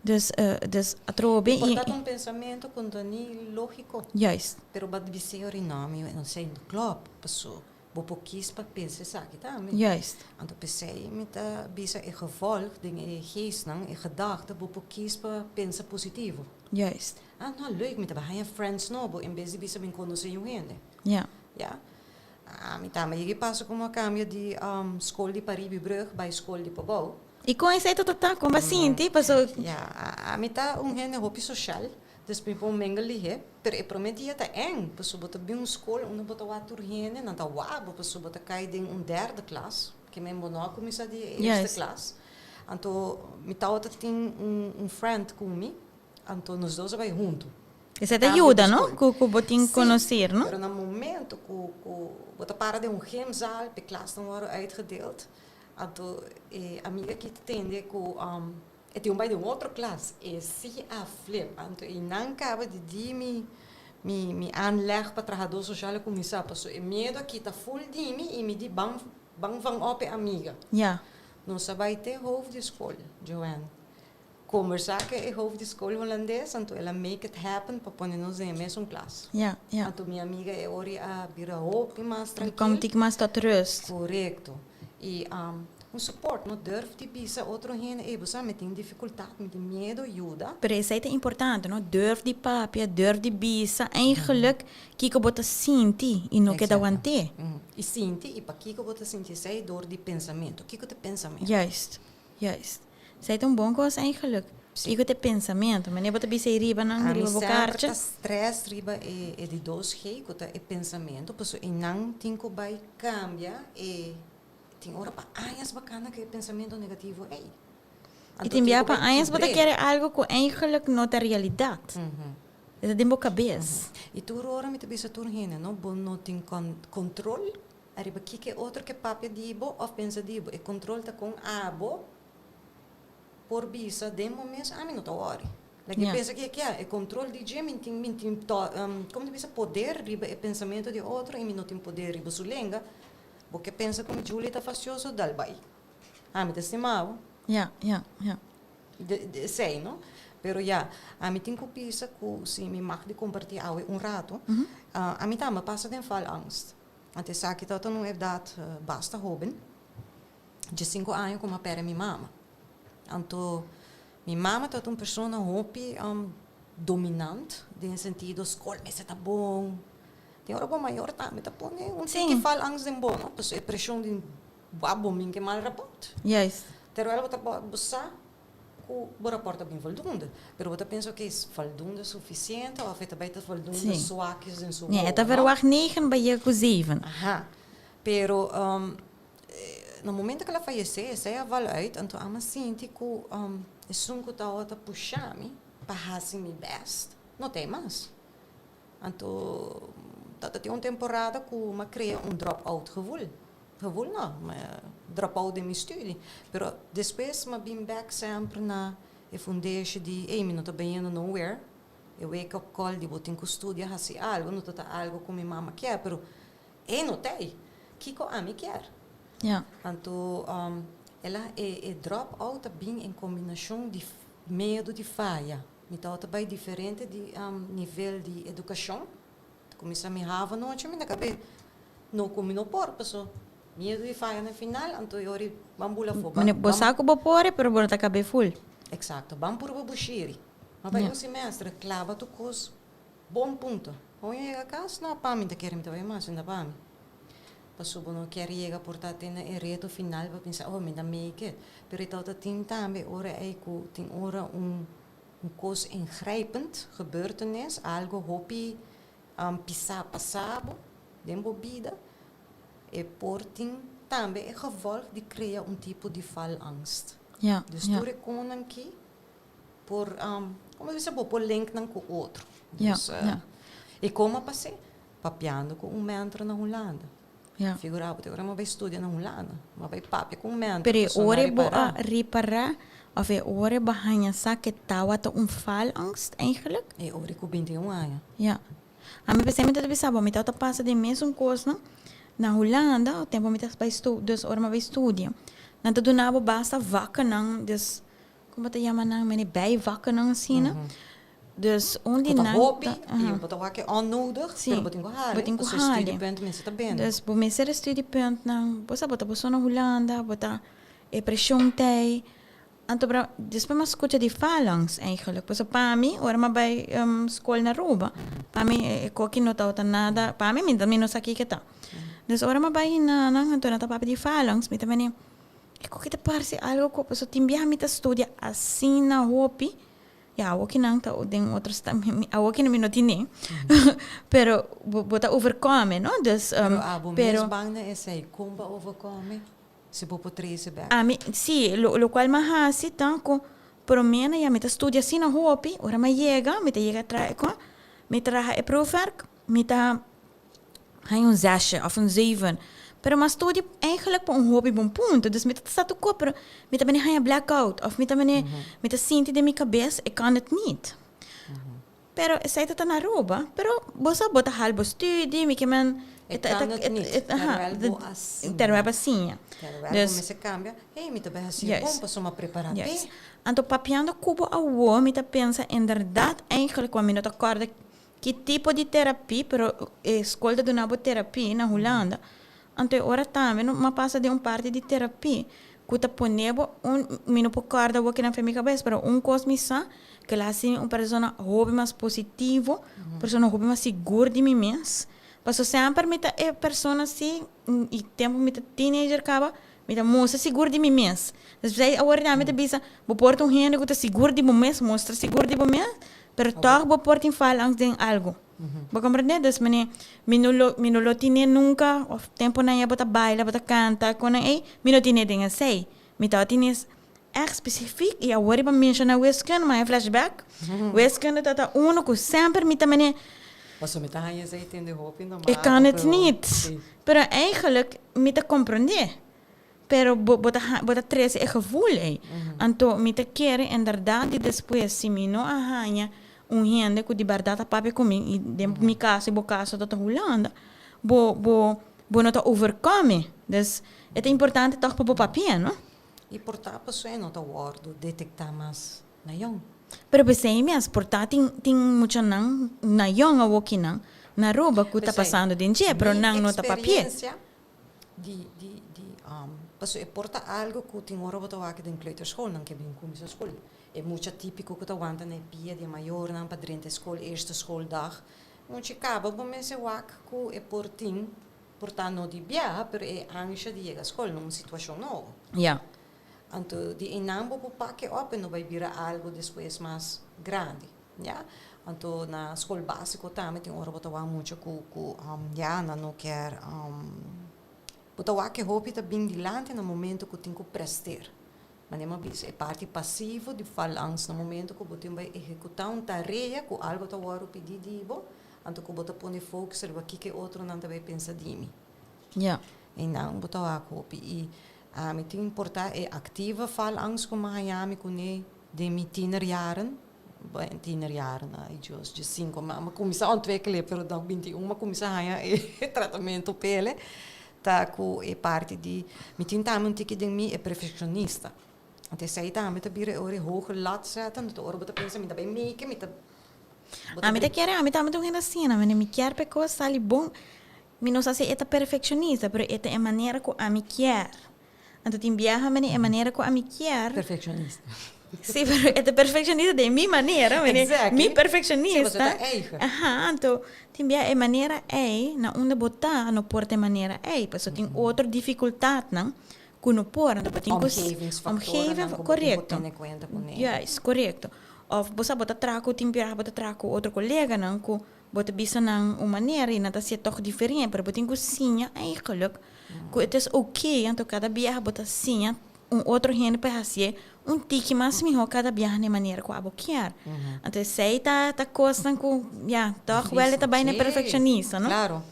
Dus, dus atrobe i. Por ta un pensamiento ku no ta ni lógiko. Juist. Pero bo a bis'é ora no, mi no sei no klòp, paso bo por kis pa pensa esaki tambe. Juist. Anto p'esei mi ta bisa e gevolg den e geestnan, e gedachte, bo por kis pa pensa positivo. Juist. Ah, no, leuk, mi ta bai haña friends nobo en bes di bisa mi konosé un hende. Ja. Ja. Ami tambe yega e paso ku mi a kambia di skol di Paribibrug bai skol di Pabou. I kon esei ta ta? Kon bo a sinti? Paso. Ja, ami ta un hende hopi soshal, dus mi por mengel lihé, pero e promé dia ta eng, pasobra bo ta bin un skol unda bo ta wak tur hende, nan ta wak bo pasobra bo ta kai den un derde klas, ke men bo no a kuminsá di e eerste klas. Anto mi tabata tin un friend ku mi, anto nos dos a bai huntu. Esei ta yuda, no? Ku ku bo tin konosir, no? Pero na momento ku ku bo ta para den un gymzaal, p'e klasnan wòrdu uitgedeeld, anto e amiga aki ta tende ku e tin un bai den un otro klas, e si a flip. Anto e nan kaba di di mi mi mi aanleg pa trahadó sosial a kuminsá, pasobra e miedu a kita ful di mi i mi di ban ban van op e amiga. Ya. Nos a bai te hoofd di skol, Joanne. Kombersá ku e hoofd di skol hulandes, anto el a make it happen pa pone nos den e mesun klas. Ja, ja. Anto mi amiga e ora a bira hopi mas trankil. Kom tik mas tot rust. Korekto. I un support, no durf di bisa otro hende, ey bo sa mi tin difikultat, mi tin miedo, yuda. Pero esei ta importante, no? Durf di papia, durf di bisa eigenlijk kiko bo ta sinti i no keda want'é. I sinti, i pakiko bo ta sinti esei? Dor di pensamentu. Kiko ta pensamentu? Juist, juist. Esei ta un bon kos eigenlijk. Kiko ta e pensamentu? Manera bo ta bisa ei riba nan, riba bo karcha. Ami semper ta stress riba e e di dos G, ku ta e pensamentu, pasobra einan tin ku bai kambia e tin ora pa añas bo kana ku e pensamentu negativo ei. I tin bia pa añas bo ta kere algu ku eigenlijk no ta realidat. E ta den bo kabes. I tur ora mi ta bisa tur hende, no, bo no tin kontrol ariba kiko e otro ke papia di bo òf pensa di bo. E kontrol ta kon abo por bisa den bo mes, ami no ta wòri. Like e pensa ke kia, e kontrol di dje mi tin mi tin komo ta bisa poder riba e pensamentu di otro i mi no tin poder riba su lenga. Bo ke pensa ku mi Julie ta fastioso, dal bai. Ami ta stima bo. Ja, ja, ja. Esei no. Pero ya, ami tin ku bisa ku si mi mag di kompartí awe un ratu, ami tambe pasa den faalangst. Anto esaki tabata un edat basta hóben, diesinku aña ku mi a pèrdè mi mama. Anto mi mama tabata un persona hopi dominant den sentido skol mester ta bon. Tin ora bo mayor tambe ta pone un tiki faalangst den bo no, pasobra e preshon di Bo bo min ke mal raport. Juist. Terwijl bo ta bo sa ku bo raport ta bin voldoende. Pero bo ta pensa oké, is voldoende suficiente of e ta bai ta voldoende swakjes den su Nee, e ta verwacht negen bai yega ku zeven. Aha. Pero na momento ku el a fayesé esei a val uit, anto ami a sinti ku esun ku tabata pusha mi pa hasi mi best no ta e mas. Anto ta tin un temporada ku mi a krea un drop out gevoel. Gevoel no, mi a drop out den mi studie. Pero despues mi a bin bek semper na e fundeshi di ey mi no ta bayendo nowhere. E wake up call di bo tin ku studia hasi algo no ta ta algo ku mi mama kier pero ey no ta ey. Kiko ami kier? Ja. Anto el a e drop out a bin en kombinashon di miedu di faya. Mi tabata bai diferente di nivel di edukashon. Ta kuminsá mi havo nochi mi ta kab'é no ku mi no por paso miedu di faya na final anto e ora ban bula afó. Mane bo sa ku bo por pero bo no ta kab'é ful. Eksakto, ban purba bushiri. Ma bai un semestre klaba tur kos bon punto. Ora mi yega kas no pa mi ta kere mi ta bai mas ainda pa mi. Paso bo no kier yega por ta te na e reto final pa pensa oh mi ta make it. Pero e tabata tin tambe ora ei ku tin ora un un kos ingrijpend gebeurtenis, algo hopi pisá pasá bo den bo bida, e por tin tambe e gevolg di krea un tipo di faalangst. Ja, Dus ja. tur e konan ki por, komo ta bisa, bo por link nan ku otro. Ja, Dus, ja. i kon a pas'é? Papiando ku un mentor na Hulanda. Ja. Figura bo, te ora mi a bai studia na Hulanda, mi a bai papia ku un mentor, Pero e pasobra ora mi a bo a ripará. ripará of e ora bo haña sa ke tawata un faalangst eigenlijk? E ora ku 21 aña. Ja. Ami p'esei mi ta bisa bo, mi tawata pasa den mesun kosnan na Hulanda, tempu mi ta bai stu, dus ora mi a bai studia. Nan ta duna bo basta vakkennan, dus kon bo ta yama nan, mene bijvakkennan asina. Dus un di Ku ta nan hopi ta, i bo ta wak e onnodig, Sí, pero bo tin ku hali, bo tin ku pasobra hali. studiepunt mester ta bini. Dus bo mester studiepuntnan, bo sa bo ta bo so na Hulanda, bo ta e preshon t'ei. Anto bra despues mi a scucha di phalanx eigenlijk. Pasobra pa mi ora mi a bay school na Aruba, pa mi e koki no tabata nada, pa mi mi no sa kiko ta. Dus ora mi a bay hinanan anto nan ta papia di phalanx mi ta meni e koki ta parse algo ku pasobra tin biaha mi ta studia asina hopi, ya awoki nan ta den otro awoki mi no tine pero bo ta overkome no dus Pero abo mes banda esey kon bo a overkome? Si bo por trece bek. Ami, si, lo locual m'a haci ta cu prome na ya mi ta studia asina hopi, ora m'a yega, mi ta yega traha cu, mi traha e proefwerk, mi ta haña un zesje of un zeven, pero m'a studia eigenlijk pa un hopi bon punto, dus mi ta sa tur cos, pero mi ta bini haña blackout of mi ta bini, mi ta sinti den mi cabes ik kan het niet. Pero esei ta ta na Aruba. Pero bo sa bo ta hal bo studie, mi ke men E kan het niet. Terwijl bo a siña. Terwijl bo a siña. Terwijl bo mester kambia, hey, mi ta bai hasi e bon pasobra mi a prepara p'e. Anto papiando ku bo awo mi ta pensa inderdaad eigenlijk wan mi no ta kòrda ki tipo di terapie, pero e skol ta duna bo terapie na Hulanda. Anto e ora tambe no m'a pasa den un parti di terapie ku ta pone bo un, mi no por kòrda awor kinan fen mi kabes, pero un kos mi sa, ku el a hasi mi un persona hopi mas positivo, un persona hopi mas sigur di mi mes. Pasobra semper mi ta e persona si, i tempu mi ta teenager kaba, mi ta mustra sigur di mi mes. Despues awor tambe mi ta bisa, bo por ta un hende ku ta sigur di bo mes, mustra sigur di bo mes, pero tòg bo por tin falans den algu. Bo comprende? Dus mene, mi no lo, mi no lo tine nunca, of temponan ya bo ta baila, bo ta canta, conan ey, mi no tine den esey. Mi tabata tine echt specifiek y awor riba menciona wiskunde, mi a flashback. Wiskunde ta ta uno cu semper mi ta mene. Pasobra mi ta haña esey tende hopi normal. Ik kan het niet. Pero eigenlijk mi ta comprende. Pero bo bo ta bo ta trece e gevoel ey. Anto mi ta kere inderdaad di despues si mi no a haña un hende cu di berdad a papia cu mi y den mi caso y bo caso ta ta Hulanda, bo bo bo no ta overcome. Dus e ta importante toch pa bo papia, no? Y por ta pasobra e no ta wordo detecta mas na yong. Pero p'esey mes por ta tin tin muchanan na yong awokinan na Aruba cu ta pasando den dje, pero nan no ta papia. Mi experiencia di di di paso e por ta algo ku tin ora bo ta wak den kleuterschool nan ke bin kuminsá skol e mucha típiko ku ta wanta na e pia di e mayornan pa drenta e skol eerste schooldag mucha kaba bo mester wak ku e por tin por ta no di biaha pero e ansha di yega skol na un situashon nobo anto di einan bo por pak e op e no bai bira algo despues mas grandi ya anto na skol básiko tambe tin ora bo ta wak mucha ku ku ya nan no kier bo ta wak e hopi ta bin dilanti na momento ku tin ku prester manera mi a bisa e parti pasivo di falans na momento ku bo tin bai ehekutá un tarea ku algo ta wòrdu pidí di bo anto ku bo ta pone focus riba kiko e otronan ta bai pensa di mi i nan bo ta wak hopi i ami tin por ta e actieve falans ku mi a haña mi kuné den mi tienerjaren Bueno, tienerjaren, ay Dios, diesinco, mi a cuminsa ontwikkelen, pero na 21 mi a cuminsa haña e tratamento p'ele, ta cu e parti di, mi tin tambe un tiki den mi e perfeccionista. Anto esey tambe ta bira e ora e hoge lat zetten, anto ora bo ta pensa mi ta bay make, mi ta, bo ta. Ami ta kere, ami tambe ta un hende asina, mi kier pa e cos sali bon, mi no sa si e ta perfeccionista, pero e ta e manera cu ami kier. Anto tin biaha mene e manera ku ami kier. Perfeccionista. Sí, pero e ta perfeccionista den mi manera, mene. Exactly. Mi perfeccionista. Sí, pasobra ta eigen. Aha, anto tin biaha e manera ei, na unda bo ta, no por ta e manera ei, pasobra tin otro dificultadnan ku no por, anto bo tin ku. Omgevingsfactorennan ku bo tin ku tene kuenta kuné. Juist, korekto. Of bo sa bo ta traha ku, tin biaha bo ta traha ku otro koleganan ku Bo ta bisa nan un manera y nan ta hacié toch diferente, pero bo tin cu siña eigenlijk cu het is oké, anto cada biaha bo ta siña un otro hende pa hacié un tiki mas miho cada biaha na e manera cu abo kier. Anto esey ta ta cosnan cu ya, toch wel e ta bay na e perfeccionista, no? Claro,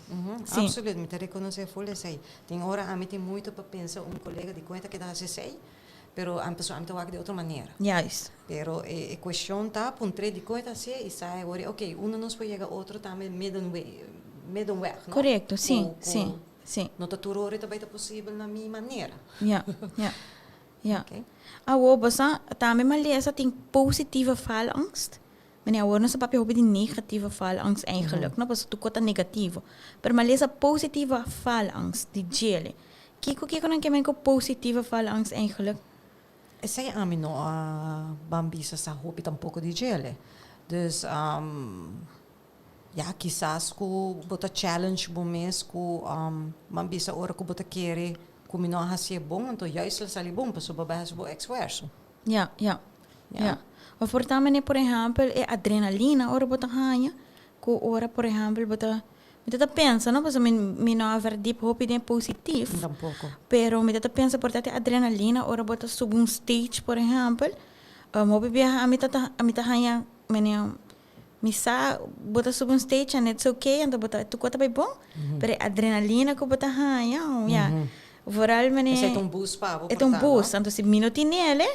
absoluut, mi ta reconoce full esey. Tin ora ami tin moeite pa pensa un colega di cuenta keda haci esey, Pero ami pasobra ami ta wak di otro manera. Juist. Pero e cuestion ta puntr'é dikon e ta hacié y sa e wor ok unda nos por yega otro tambe middenweg, middenweg no? Correcto, si, si, si. No ta tur ora e ta bay ta posibel na mi manera. Ja, ja, ja. Ok. Awor bo sa tambe malesa tin positieve faalangst. Mene awor nos ta papia hopi di negatieve faalangst eigenlijk, no? Pasobra tur cos ta negativo. Pero malesa positieve faalangst di djele. Kiko kiko nan ke men ku positieve faalangst eigenlijk? Esei ami no a ban bisa sa hopi tampoko di djele. Dus ya kisas ku bo ta challenge bo mes ku ban bisa ora ku bo ta kere ku mi no a hasié bon anto juist lo sali bon pasobra bo bai hasi bo esfuerso. Ya, ya, ya. Of por ta manera por ehèmpel e adrenalina ora bo ta haña ku ora por ehèmpel bo ta Mi ta ta pensa no pasobra mi mi no a verdiep hopi den positief. Mi tampoco. Pero mi ta ta pensa por ta e adrenalina ora bo ta subi un stage por ehempel hopi biaha ami ta ta ami ta haña mene mi sa bo ta subi un stage and it's okay anto bo ta tur kos ta bai bon pero e adrenalina ku bo ta haña ya vooral mene Esei ta un boost pa bo e ta un boost anto si mi no tinele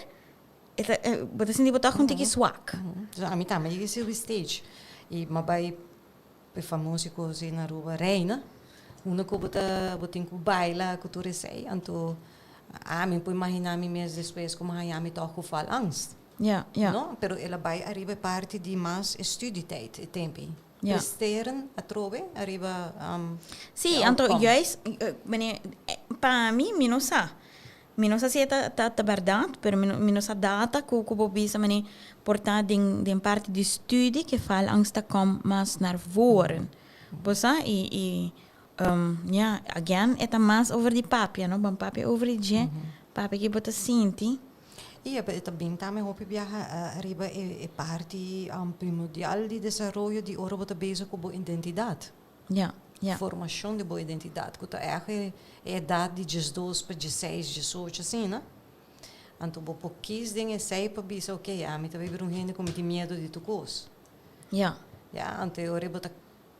e ta bo ta sinti bo tòg un tiki swak. Ami tambe yega subi stage i mi a bai E famoso cos ei na Aruba, Reina, unda cu bo ta bo tin cu baila cu tur esei, anto ami por imagina mi mes despues como haña mi toch cu faalangst. Ja, ja. No, pero el a bai ariba e parti di mas e studietijd, e tempo ei. Ja. Presteren atrobe ariba Sí, e anto outcome. juist, meneer, pa mi, mi no sa. Mi no sa si e ta ta ta bèrdat, pero mi no mi no sa data ku ku bo bisa manera por ta den den parti di studie ke faalangst ta kom mas naar voren. Bo sa? I i ya, again e ta mas over di papia no, ban papia over di dje, papia ke bo ta sinti. I e ta bin tambe hopi biaha riba e e parti primordial di desaroyo di ora bo ta bezig ku bo identidat. Ja, ja. Formacion di bo identidad cu ta echt e edad di diesdos pa dieseis, diesocho asina. Anto bo por kies den esey pa bisa ok ami ta biba un hende cu mi tin miedo di tur cos. Ja. Ja, anto e ora bo ta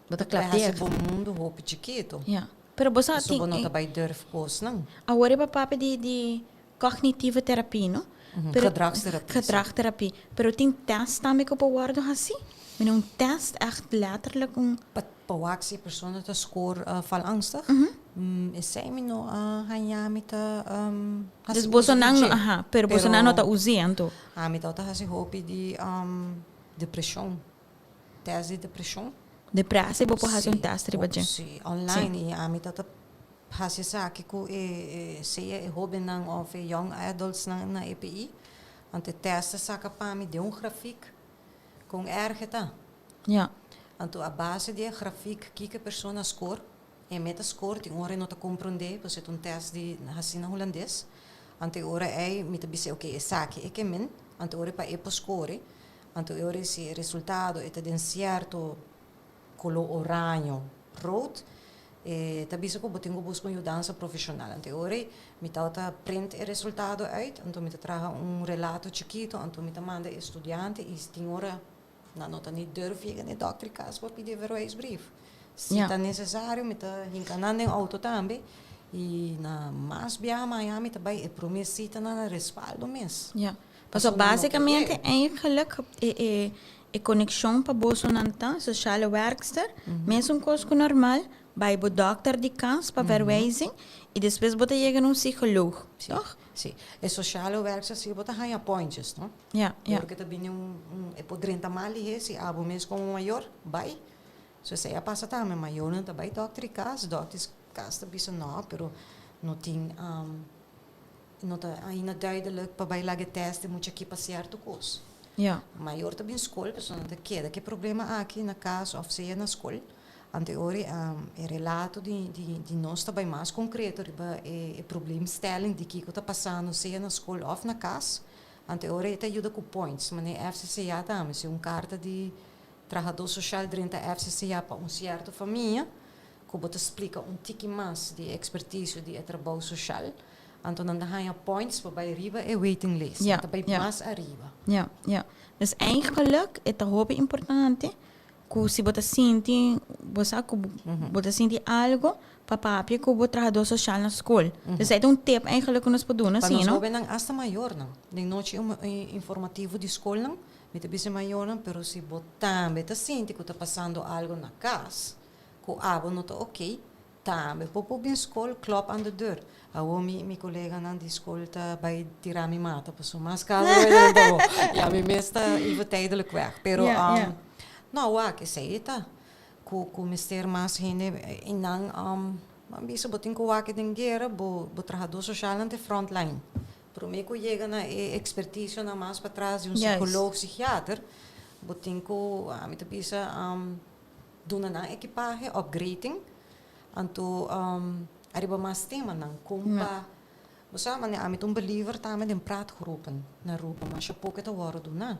Bo ta klap haci bo mundo hopi chikito. Ja, pero bo sa tin. Pasobra bo no ta bay durf cosnan. Awor e bo papia di di cognitieve therapie no? Pero Gedragstherapie. Gedragstherapie. Pero tin test tambe ku por wòrdu hasi? Mira un test ègt letterlijk un. Pa pa wak si e persona ta score falangstig, esei mi no a haña mi ta hasi Dus bosonan no, aha, pero bosonan no ta us'é anto. Ami tabata hasi hopi di depreshon, test di depreshon. Depressie bo por hasi un test riba dje. Si, online i ami tabata Hasi esaki ku e sea e hóbennan òf e young adultsnan na EPI. Anto e tèst ta saka pa mi den un grafik kon erg e ta. Ja. Anto a base di e grafik kiko e persona skor, e meta skor tin ora e no ta komprondé pasobra e ta un tèst di hasi na hulandes. Anto e ora ei mi ta bis'é oke esaki e ke men, anto ora pa e por skore, anto e ora si e resultado e ta den sierto koló oraño, rood, e ta bisa ku bo tin ku buska un yudansa profeshonal. Anto e ora ei mi tabata print e resultado uit, anto mi ta traha un relato chikito, anto mi ta manda e studiante i tin ora nan no ta ni durf yega na e dòkter kas pa pidi e verwijsbrief. Si ta nesesario mi ta hinka nan den outo tambe i na mas biaha maña mi ta bai e promé sitanan na respaldo mes. Ya. Pasobra básikamente eigenlijk e e E konekshon pa bosonan ta, sociale werkster, mesun kos ku normal, bai bo dòkter di kas pa verwijzing i despues bo ta yega na un psicoloog, tòg? Sí, e sociale werkster sí bo ta haña pointjes, no? Ja, ja. Porque ta bini un, un, e por drenta mal lihé si abo mes komo mayor bai. So esei a pasa tambe, mayornan ta bai dòkter di kas, dòkter di kas ta bisa no, pero no tin. No ta ainda duidelijk pa bai laga e test di mucha aki pa sierto kos. Ja. Mayor ta bin skol, pasobra nan ta keda ku e problema aki na kas òf sea na skol. Anto e ora e relato di di di nos ta bai mas konkreto riba e e probleemstelling di kiko ta pasando sea na skol òf na kas. Anto e ora e ta yuda ku points, manera FCCA tambe, si un karta di trahadó soshal drenta FCCA pa un sierto famia, ku bo ta splika un tiki mas di e ekspertisio di e trabou soshal, anto nan ta haña points pa bai riba e waiting list, nan ta bai mas ariba. Ja, ja. Dus eigenlijk e ta hopi importante ku si bo ta sinti, bo sa ku bo ta sinti algo, pa papia ku bo trahadó soshal na skol. Dus esei ta un tip eigenlijk ku nos por duna, Pa si nos no? hóbennan, asta mayornan, den nochi informativo di skolnan, mi ta bisa e mayornan, pero si bo tambe ta sinti ku ta pasando algo na kas, Ku abo no ta ok, tambe bo por bin skol, klop aan de deur. Awor mi mi koleganan di skol ta bai tira mi mata pasobra mas kasa bai drenta bo. Ya mi mes ta even tijdelijk weg. Pero no wak esei ta ku ku mester mas hende i nan ban bisa bo tin ku wak den guera bo bo trahadó soshalnan ta e frontline. Promé ku yega na e ekspertisionan mas patras di un psikólogo, psikiater, bo tin ku, ami ta bisa, duna nan ekipahe, upgrading, anto ariba mas temanan kon pa, bo sa manera ami ta un believer tambe den praatgroepen na Aruba, masha poko e ta wòrdu duná.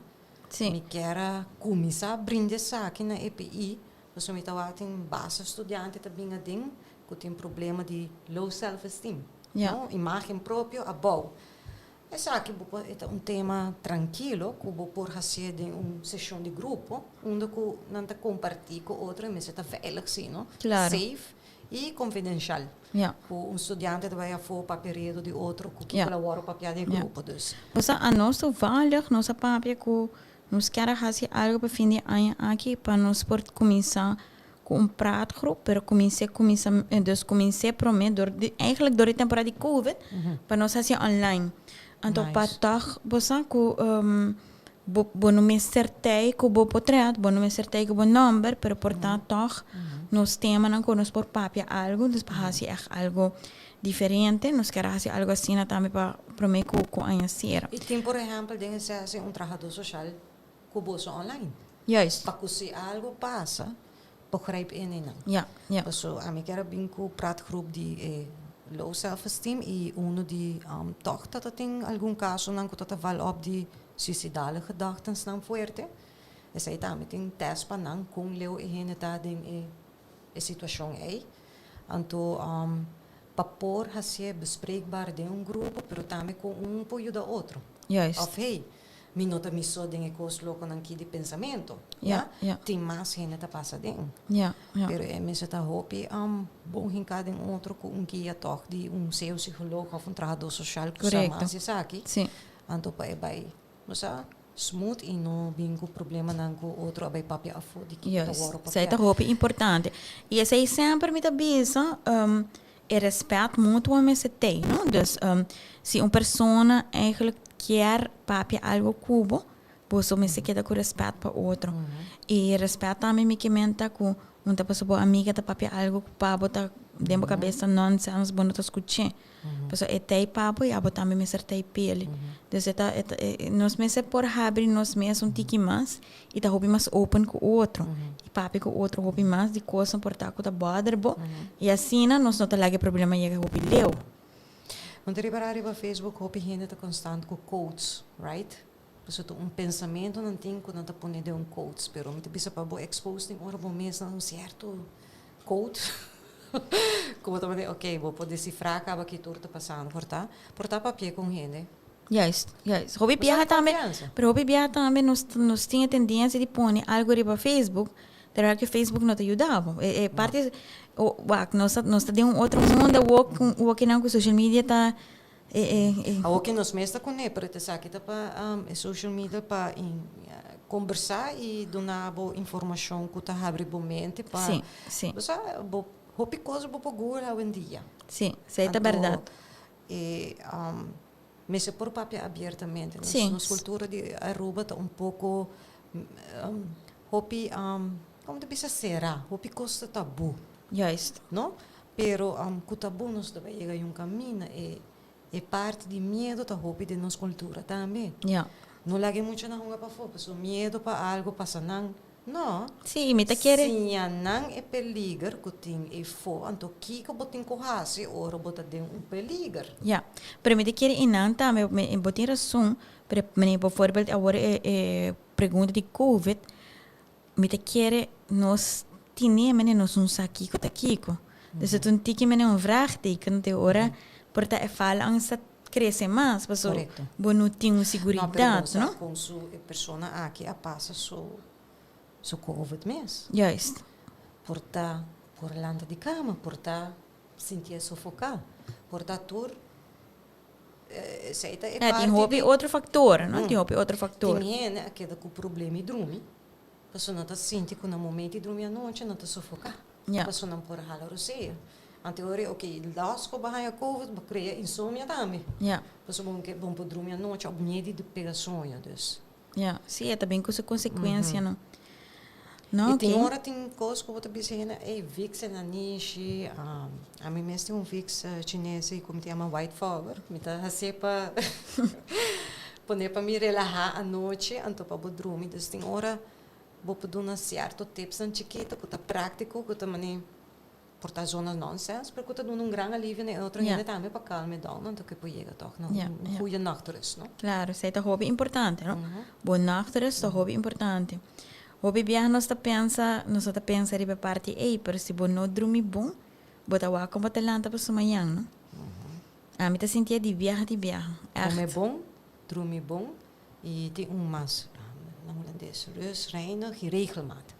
Mi kier a kuminsá brinda esaki na EPI, pasobra mi ta wak tin basta studiante ta bin aden ku tin problema di low self esteem, no, imagen propio abou. Esaki bo por, e ta un tema trankilo ku bo por hasié den un seshon di grupo unda ku nan ta kompartí ku otro i mester ta veilig si, no? Safe i konfidenshal. Ku un studiante ta bai afó papia redo di otro ku kiko la wòrdu papiá den grupo dus. Osea anos toevallig nos a papia ku nos kier a hasi algu pa fin di aña aki pa nos por kuminsá ku un praatgroep, pero kumins'é kuminsá dus kumins'é promé dor di eigenlijk dor di temporada di covid pa nos hasié online. Anto pa tòg bo sa ku bo bo no mester tei ku bo potret, bo no mester tei ku bo nòmber, pero por ta tòg nos temanan ku nos por papia algu, dus pa hasi ègt algu diferente. Nos kier a hasi algu asina tambe pa promé ku ku aña sera. I tin por ehèmpel den e sesi un trahadó soshal ku boso online. Juist. Pa ku si algu pasa, por grijp in einan. Ja, ja. Paso ami kier a bin ku praatgroep di e low self esteem i unu di tòg ta ta tin algun kasonan ku ta ta val op di suicidale gedachtensnan fuerte. Esei tambe tin tèst pa nan kon leu e hende ta den e e situashon ei. Anto pa por hasié bespreekbaar den un grupo pero tambe kon un por yuda otro. Juist. Òf hey, Mi no ta mi so den e kos lokonan ki di pensamentu, ya? Tin mas hende ta pasa den. Pero e mester ta hopi bon hinká den otro ku un guia tòg di un sea un psikólogo òf un trahadó soshal ku sa mas esaki. Anto pa e bai, bo sa, smooth i no bin ku problemanan ku otro a bai papia afó di kiko ta wòrdu papia. Esei ta hopi importante. I esei semper mi ta bisa, E respet mutuo mester tei, no? Dus, si un persona eigenlijk kier papia algo ku bo, boso mester keda ku respet pa otro. I respet tambe mi ke men ta ku un ta pasobra bo amiga ta papia algo ku pa bo ta den bo kabes ta nonsens, bo no ta skuch'é. Pasobra e tei pa bo i abo tambe mester tei p'el. Dus e ta, e ta, nos mester por habri nos mes un tiki mas i ta hopi mas open ku otro i papia ku otro hopi mas di kosnan por ta ku ta bother bo i asina nos no ta laga e problema yega hopi leu. Bo ta ripará riba Facebook hopi hende ta konstant ku quotes, right? Pasobra ta un pensamentu nan tin ku nan ta pone den un quotes, pero mi ta bisa pa bo expose tin ora bo mes na un sierto quote ku bo ta manera ok bo por desifrá kaba ki tur ta pasando por ta por ta papia ku un hende. Juist, juist. Hopi biaha tambe, pero hopi biaha tambe nos nos tin e tendensia di pone algo riba Facebook, terwijl ke Facebook no ta yuda bo. E e parti wak nos ta nos ta den un otro mundo awor ku wokinan ku social media ta e e e. Awor ke nos mes ta kuné, pero esaki ta pa e social media pa kombersá i duna bo informashon ku ta habri bo mente pa Sí, sí. bo sa bo hopi kos bo por google awendia. Sí, esei ta bèrdat. E Mester por papia abiertamente. Nos, nos cultura di Aruba ta un poco hopi, como ta bisa cera, hopi cos ta tabu. Juist. No? Pero cu tabu nos ta bay yega y un camina. E, e parti di miedo ta hopi den nos cultura tambe. No laga e muchanan hunga pafó, pasobra miedo pa algo pasa nan. No. Sí, mi ta kere. Siña nan e peliger ku tin eifó, anto kiko bo tin ku hasi ora bo ta den un peliger? Ya, pero mi ta kere i nan tambe, bo tin rason, pero manera bijvoorbeeld awor e e pregunta di covid, mi ta kere nos tine manera nos no sa kiko ta kiko. Dus e ta un tiki manera un vraagteken, te ora por ta e faalangst ta crece mas, paso bo no tin un siguridad, no? No, pero bo sa con su e persona aki a pasa su su covid mes. Juist. Por ta por lanta di cama, por ta sintié sofoca, por ta tur esey ta e parti. Tin hopi otro factor, no? Tin hopi otro factor. Tin hende a keda cu problema di drumi, paso nan ta sinti cu na momento di drumi anochi nan ta sofoca. Paso nan por hala rosea. Anto e ora ok, los ku bo haña covid bo krea insomnia tambe. Paso bo ke bo por drumi anochi of miedu di pega soño dus. Ya, si e ta bin ku su konsekuensianan. No, E tin ok. ora tin kos ku bo ta bisa hende, ey, Vicks e nanishi, ami mes tin un Vicks chines ku mi ta yama White Fogger, mi ta hasié pa pone pa mi relahá anochi anto pa bo drumi. Dus tin ora bo por duna sierto tipsnan chikito ku ta práktiko, ku ta mane por ta zona nonsens, pero ku ta duna un gran alivio na e otro hende tambe pa calm e down anto ku e por yega tòg na un goede nachtrust, no? Claro, esei ta hopi importante, no? Bo nachtrust ta hopi importante. Hopi biaha nos ta pensa, nos no ta pensa riba e parti ei, pero si bo no drumi bon, bo ta wak kon bo ta lanta pa su mañan, no? Ami ta sintié di biaha di biaha, ègt. Kome bon, drumi bon i tin un mas, na hulandes, rust, reinig i regelmaat.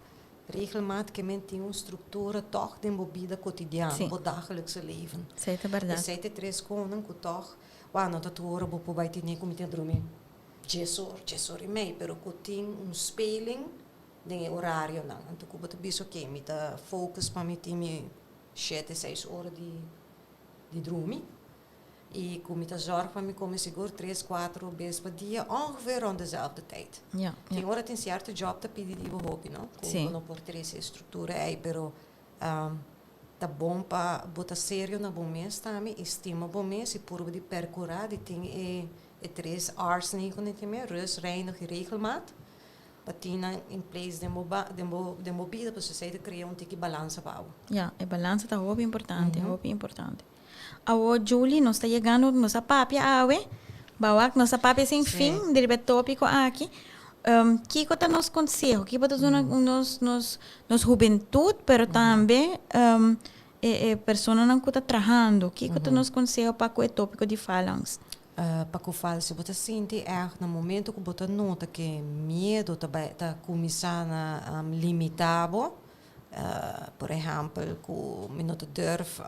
Regelmaat ke men tin un struktura tòg den bo bida kotidiano, bo dagelijkse leven. Esei ta bèrdat. Esei ta e tres konan ku tòg, wak, no ta tur ora bo por bai tene ku mi tin a drumi 10 or, 10:30, pero ku tin un speling den e orarionan. Anto ku bo ta bisa, oke, mi ta focus pa mi tin mi 7, 6 ora di drumi i ku mi ta zorg pa mi kome sigur tres, kuater bes pa dia, ongeveer rond dezelfde tijd. Tin ora tin sierto job ta pidi di bo hopi, no? Ku bo no por trese e struktura ei, pero ta bon pa bo ta serio na bo mes tambe i stima bo mes i purba di perkurá di tin e tres R's nan ku nan tin me, rust, reinig i regelmaat, pa tin nan in place den bo bida, pasobra esei ta krea un tiki balansa pa abo. Ya, e balansa ta hopi importante, hopi importante. Awor Julie, nos ta yegando, nos a papia awe, bawak nos a papia sin fin di riba e tópiko aki. Kiko ta nos konseho? Kiko ta duna nos hubentut, pero tambe e personanan ku ta trahando? Kiko ta nos konseho pa ku e tópiko di faalangst? Pa ku fal, si bo ta sinti ègt na momento ku bo ta nota ke miedu ta bai ta kuminsá na limitá bo, por ehèmpel ku mi no ta durf,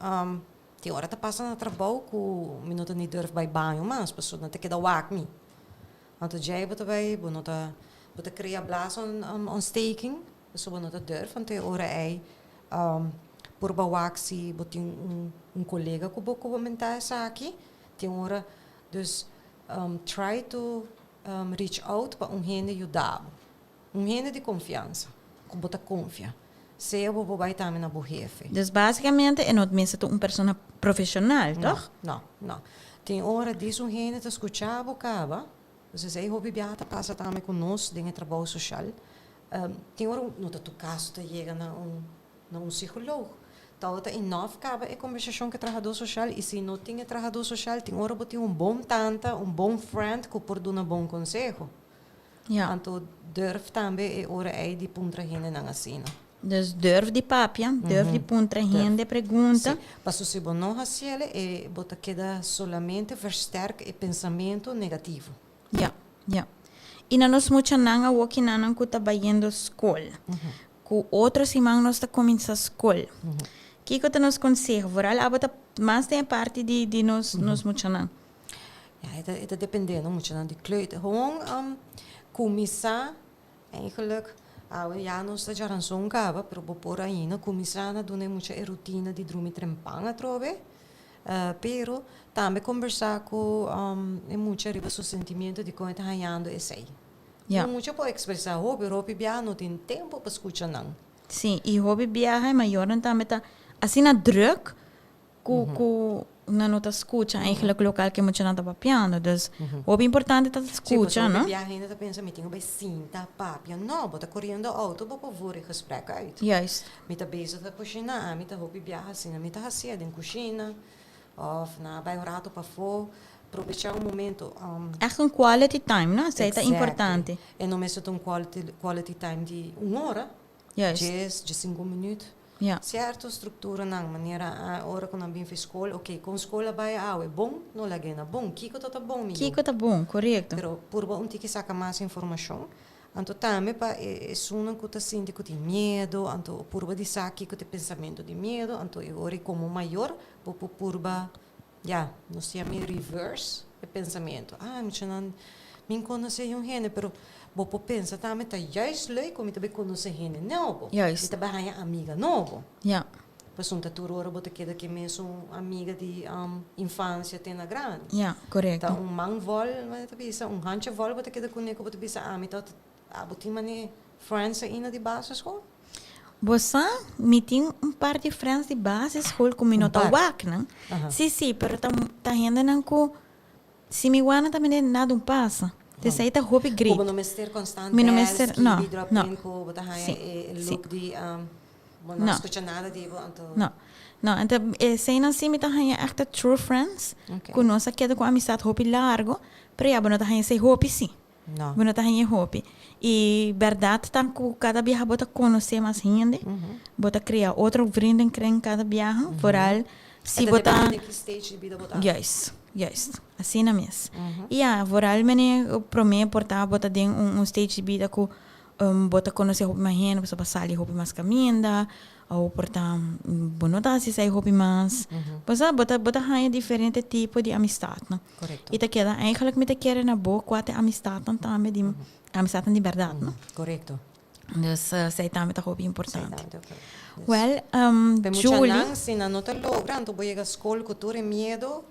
tin ora ta pasa na trabou ku mi no ta ni durf bai baño mas pasobra nan ta keda wak mi. Anto djei bo ta bai bo no ta bo ta krea blaasontsteking pasobra bo no ta durf, anto e ora ei purba wak si bo tin un kolega ku bo komentá esaki. Tin ora, dus try to reach out pa un hende yuda bo. Un hende di konfiansa, ku bo ta konfia. Sea bo por bai tambe na bo hefe. Dus básikamente e no mester ta un persona profeshonal, tòg? No, no, no. Tin ora dis un hende ta skucha bo kaba, dus esei hopi biaha ta pasa tambe ku nos den e trabou soshal. Tin ora no ta tur kaso ta yega na un na un psicoloog. Tabata enough caba e conversacion cu e trahador social y si no tin e trahador social tin ora bo tin un bon tanta, un bon friend cu por duna bon conseho. Anto durf tambe e ora ey di puntra hendenan asina. Dus durf di papia, durf di puntra hende pregunta. Si, paso si bo no haciele e bo ta keda solamente versterk e pensamento negativo. Ja, ja. Y na nos muchanan awokinan cu ta bayendo scol. Ku otro siman nos ta kuminsá skol. Kiko ta nos konseho? Vooral abo ta mas den e parti di di nos nos muchanan. Ja, e ta e ta dependé no muchanan di kleuter. Gewoon kuminsá eigenlijk awe ya nos ta djaranson kaba pero bo por ainda kuminsá na duna e mucha e rutina di drumi trempan atrobe. Pero tambe kombersá ku e mucha riba su sentimiento di kon e ta hañando esei. Ja. Un mucha por expresa hopi, pero hopi biaha no tin tempo pa scucha nan. Sí, y hopi biaha e mayornan tambe ta asina druk cu cu nan no ta scucha eigenlijk local cu e muchanan ta papiando. Dus hopi importante ta Sí, scucha, pasobra no? hopi biaha hende ta pensa mi tin cu bay sinta papia. No, bo ta coriendo auto, bo por voer e gesprek uit. Juist. Mi ta bezig ta cushina, ami ta hopi biaha asina mi ta hacia den cushina. Of na bai un rato pafó, probechá un momento. Echt un quality time, no? Esei ta importante. E no mester ta un quality, quality time di un ora. Juist. 10, 15 minuut. Ja. Sierto structuranan, manera ora ku nan bin fi skol, oké, kon skol a bai awe? Bon? No lag'é na bon. Kiko ta ta bon, mi yu? Kiko ta bon, korekto. Pero purba un tiki saka mas informashon. Anto tambe pa esunnan ku ta sinti ku tin miedu, anto purba di sa kiko ta e pensamentu di miedu, anto e ora komo mayor bo por purba, ya, nos yama e reverse e pensamentu. Ah, muchanan, mi n konosé un hende, pero bo por pensa tambe ta juist leuk ku mi ta bai konosé hende nobo. Juist. Mi ta bai haña amiga nobo. Ja. Pasobra ta tur ora bo ta keda ku e mesun amiga di infansia te na grandi. Ja, korekto. Ta un man vol, manera ta bisa, un handje vol bo ta keda kuné ku bo ta bisa ami ta abo tin manera friends ainda di basisschool. Bo sa, mi tin un par di friends di basisschool ku mi Un no ta par. wak nan. Sí, pero ta hendenan ku si mi wak nan ta mende nada un pasa. Esei ta hopi Ku great. bo no mester constant Mi no bel, mester, no, skibi, drop no. in, ku bo ta haña e look di bo no No. skucha nada di bo, anto. No, no. Anto eseinan sí mi ta haña ègt ta true friends, ku nos a keda ku amistat hopi largo, pero ya bo no ta haña esei hopi sí. No. Bo no ta haña e hopi. I bèrdat ta ku kada biaha bo ta konosé mas hende, bo ta krea otro vriendenkring kada biaha, vooral si E ta bo ta. depende den ki stage di bida bo ta. Juist, juist. Asina mes. I ya, vooral mene promé por ta bo ta den un stage di bida ku bo ta konosé hopi mas hende, pasobra bo a sali hopi mas kaminda, Awo por ta bo no ta hasi esei hopi mas. Bo sa, bo ta bo ta haña diferente tipo di amistatnan. Korekto. I ta keda eigenlijk mi ta kere na bo kua ta e amistatnan tambe di amistatnan di bèrdat, no? Korekto. Dus esei tambe ta hopi Esei importante. tambe ta hopi. Dus Wèl, pe Julie. muchanan si nan no ta logra anto bo yega skol ku tur e miedo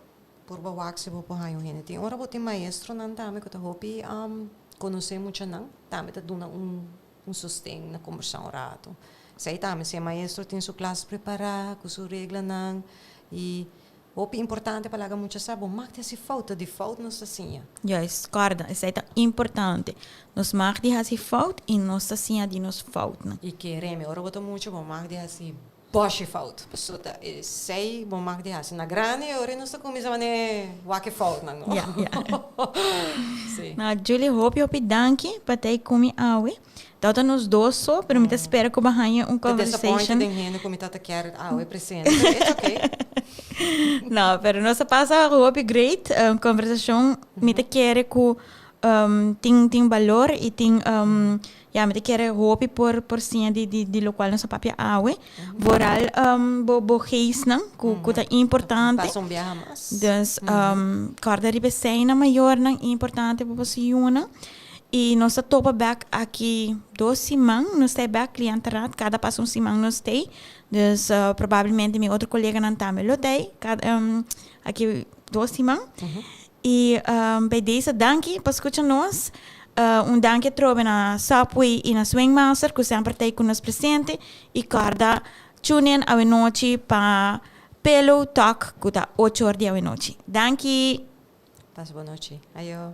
por bo wak si bo por haña un hende. Tin ora bo tin maestronan tambe ku ta hopi konosé muchanan tambe ta duna un Un sosten na kombersá un ratu. Esei tambe si e maestro tin su klas prepará ku su reglanan i hopi importante pa laga mucha sa bo mag di hasi fout, ta di fout nos ta siña. Juist, kòrda, esei ta importante. Nos mag di hasi fout i nos ta siña di nos foutnan. I kere mi, ora bo ta mucha bo mag di hasi Boshi fout. Pasobra ta esei bo mag di hasi. Na grandi ora nos ta kuminsá manera wak e foutnan, no? Ja, ja. Sí. Nou, Julie, hopi, hopi danki pa ta ei ku mi awe. Tabata nos dos so, pero mi ta spera ku bo haña un Ta disappointed conversation. den hende ku mi tabata kier awe presente. It's okay. No, pero nos a pasa hopi great. Conversacion mi ta kere ku tin tin balor i tin ya mi ta kere hopi por por siña di di di lokual nos a papia awe vooral bo bo geestnan ku ku ta importante Pasa un biaha mas. Dus kòrda riba esei nan mayornan importante pa boso yunan i nos ta topa bèk aki dos siman nos ta e bèk cliëntenraad kada pas un siman nos ta ei dus probablemente mi otro koleganan tambe lo ta ei kada aki dos siman. Y bij deze danki pa scucha nos. Un danki atrobe na Subway y na Swingmaster cu semper ta ey cu nos presente. Y corda tune in awenochi pa Pillow Talk cu ta ocho or di awenochi. Danki! Pasa bo nochi. Ayo.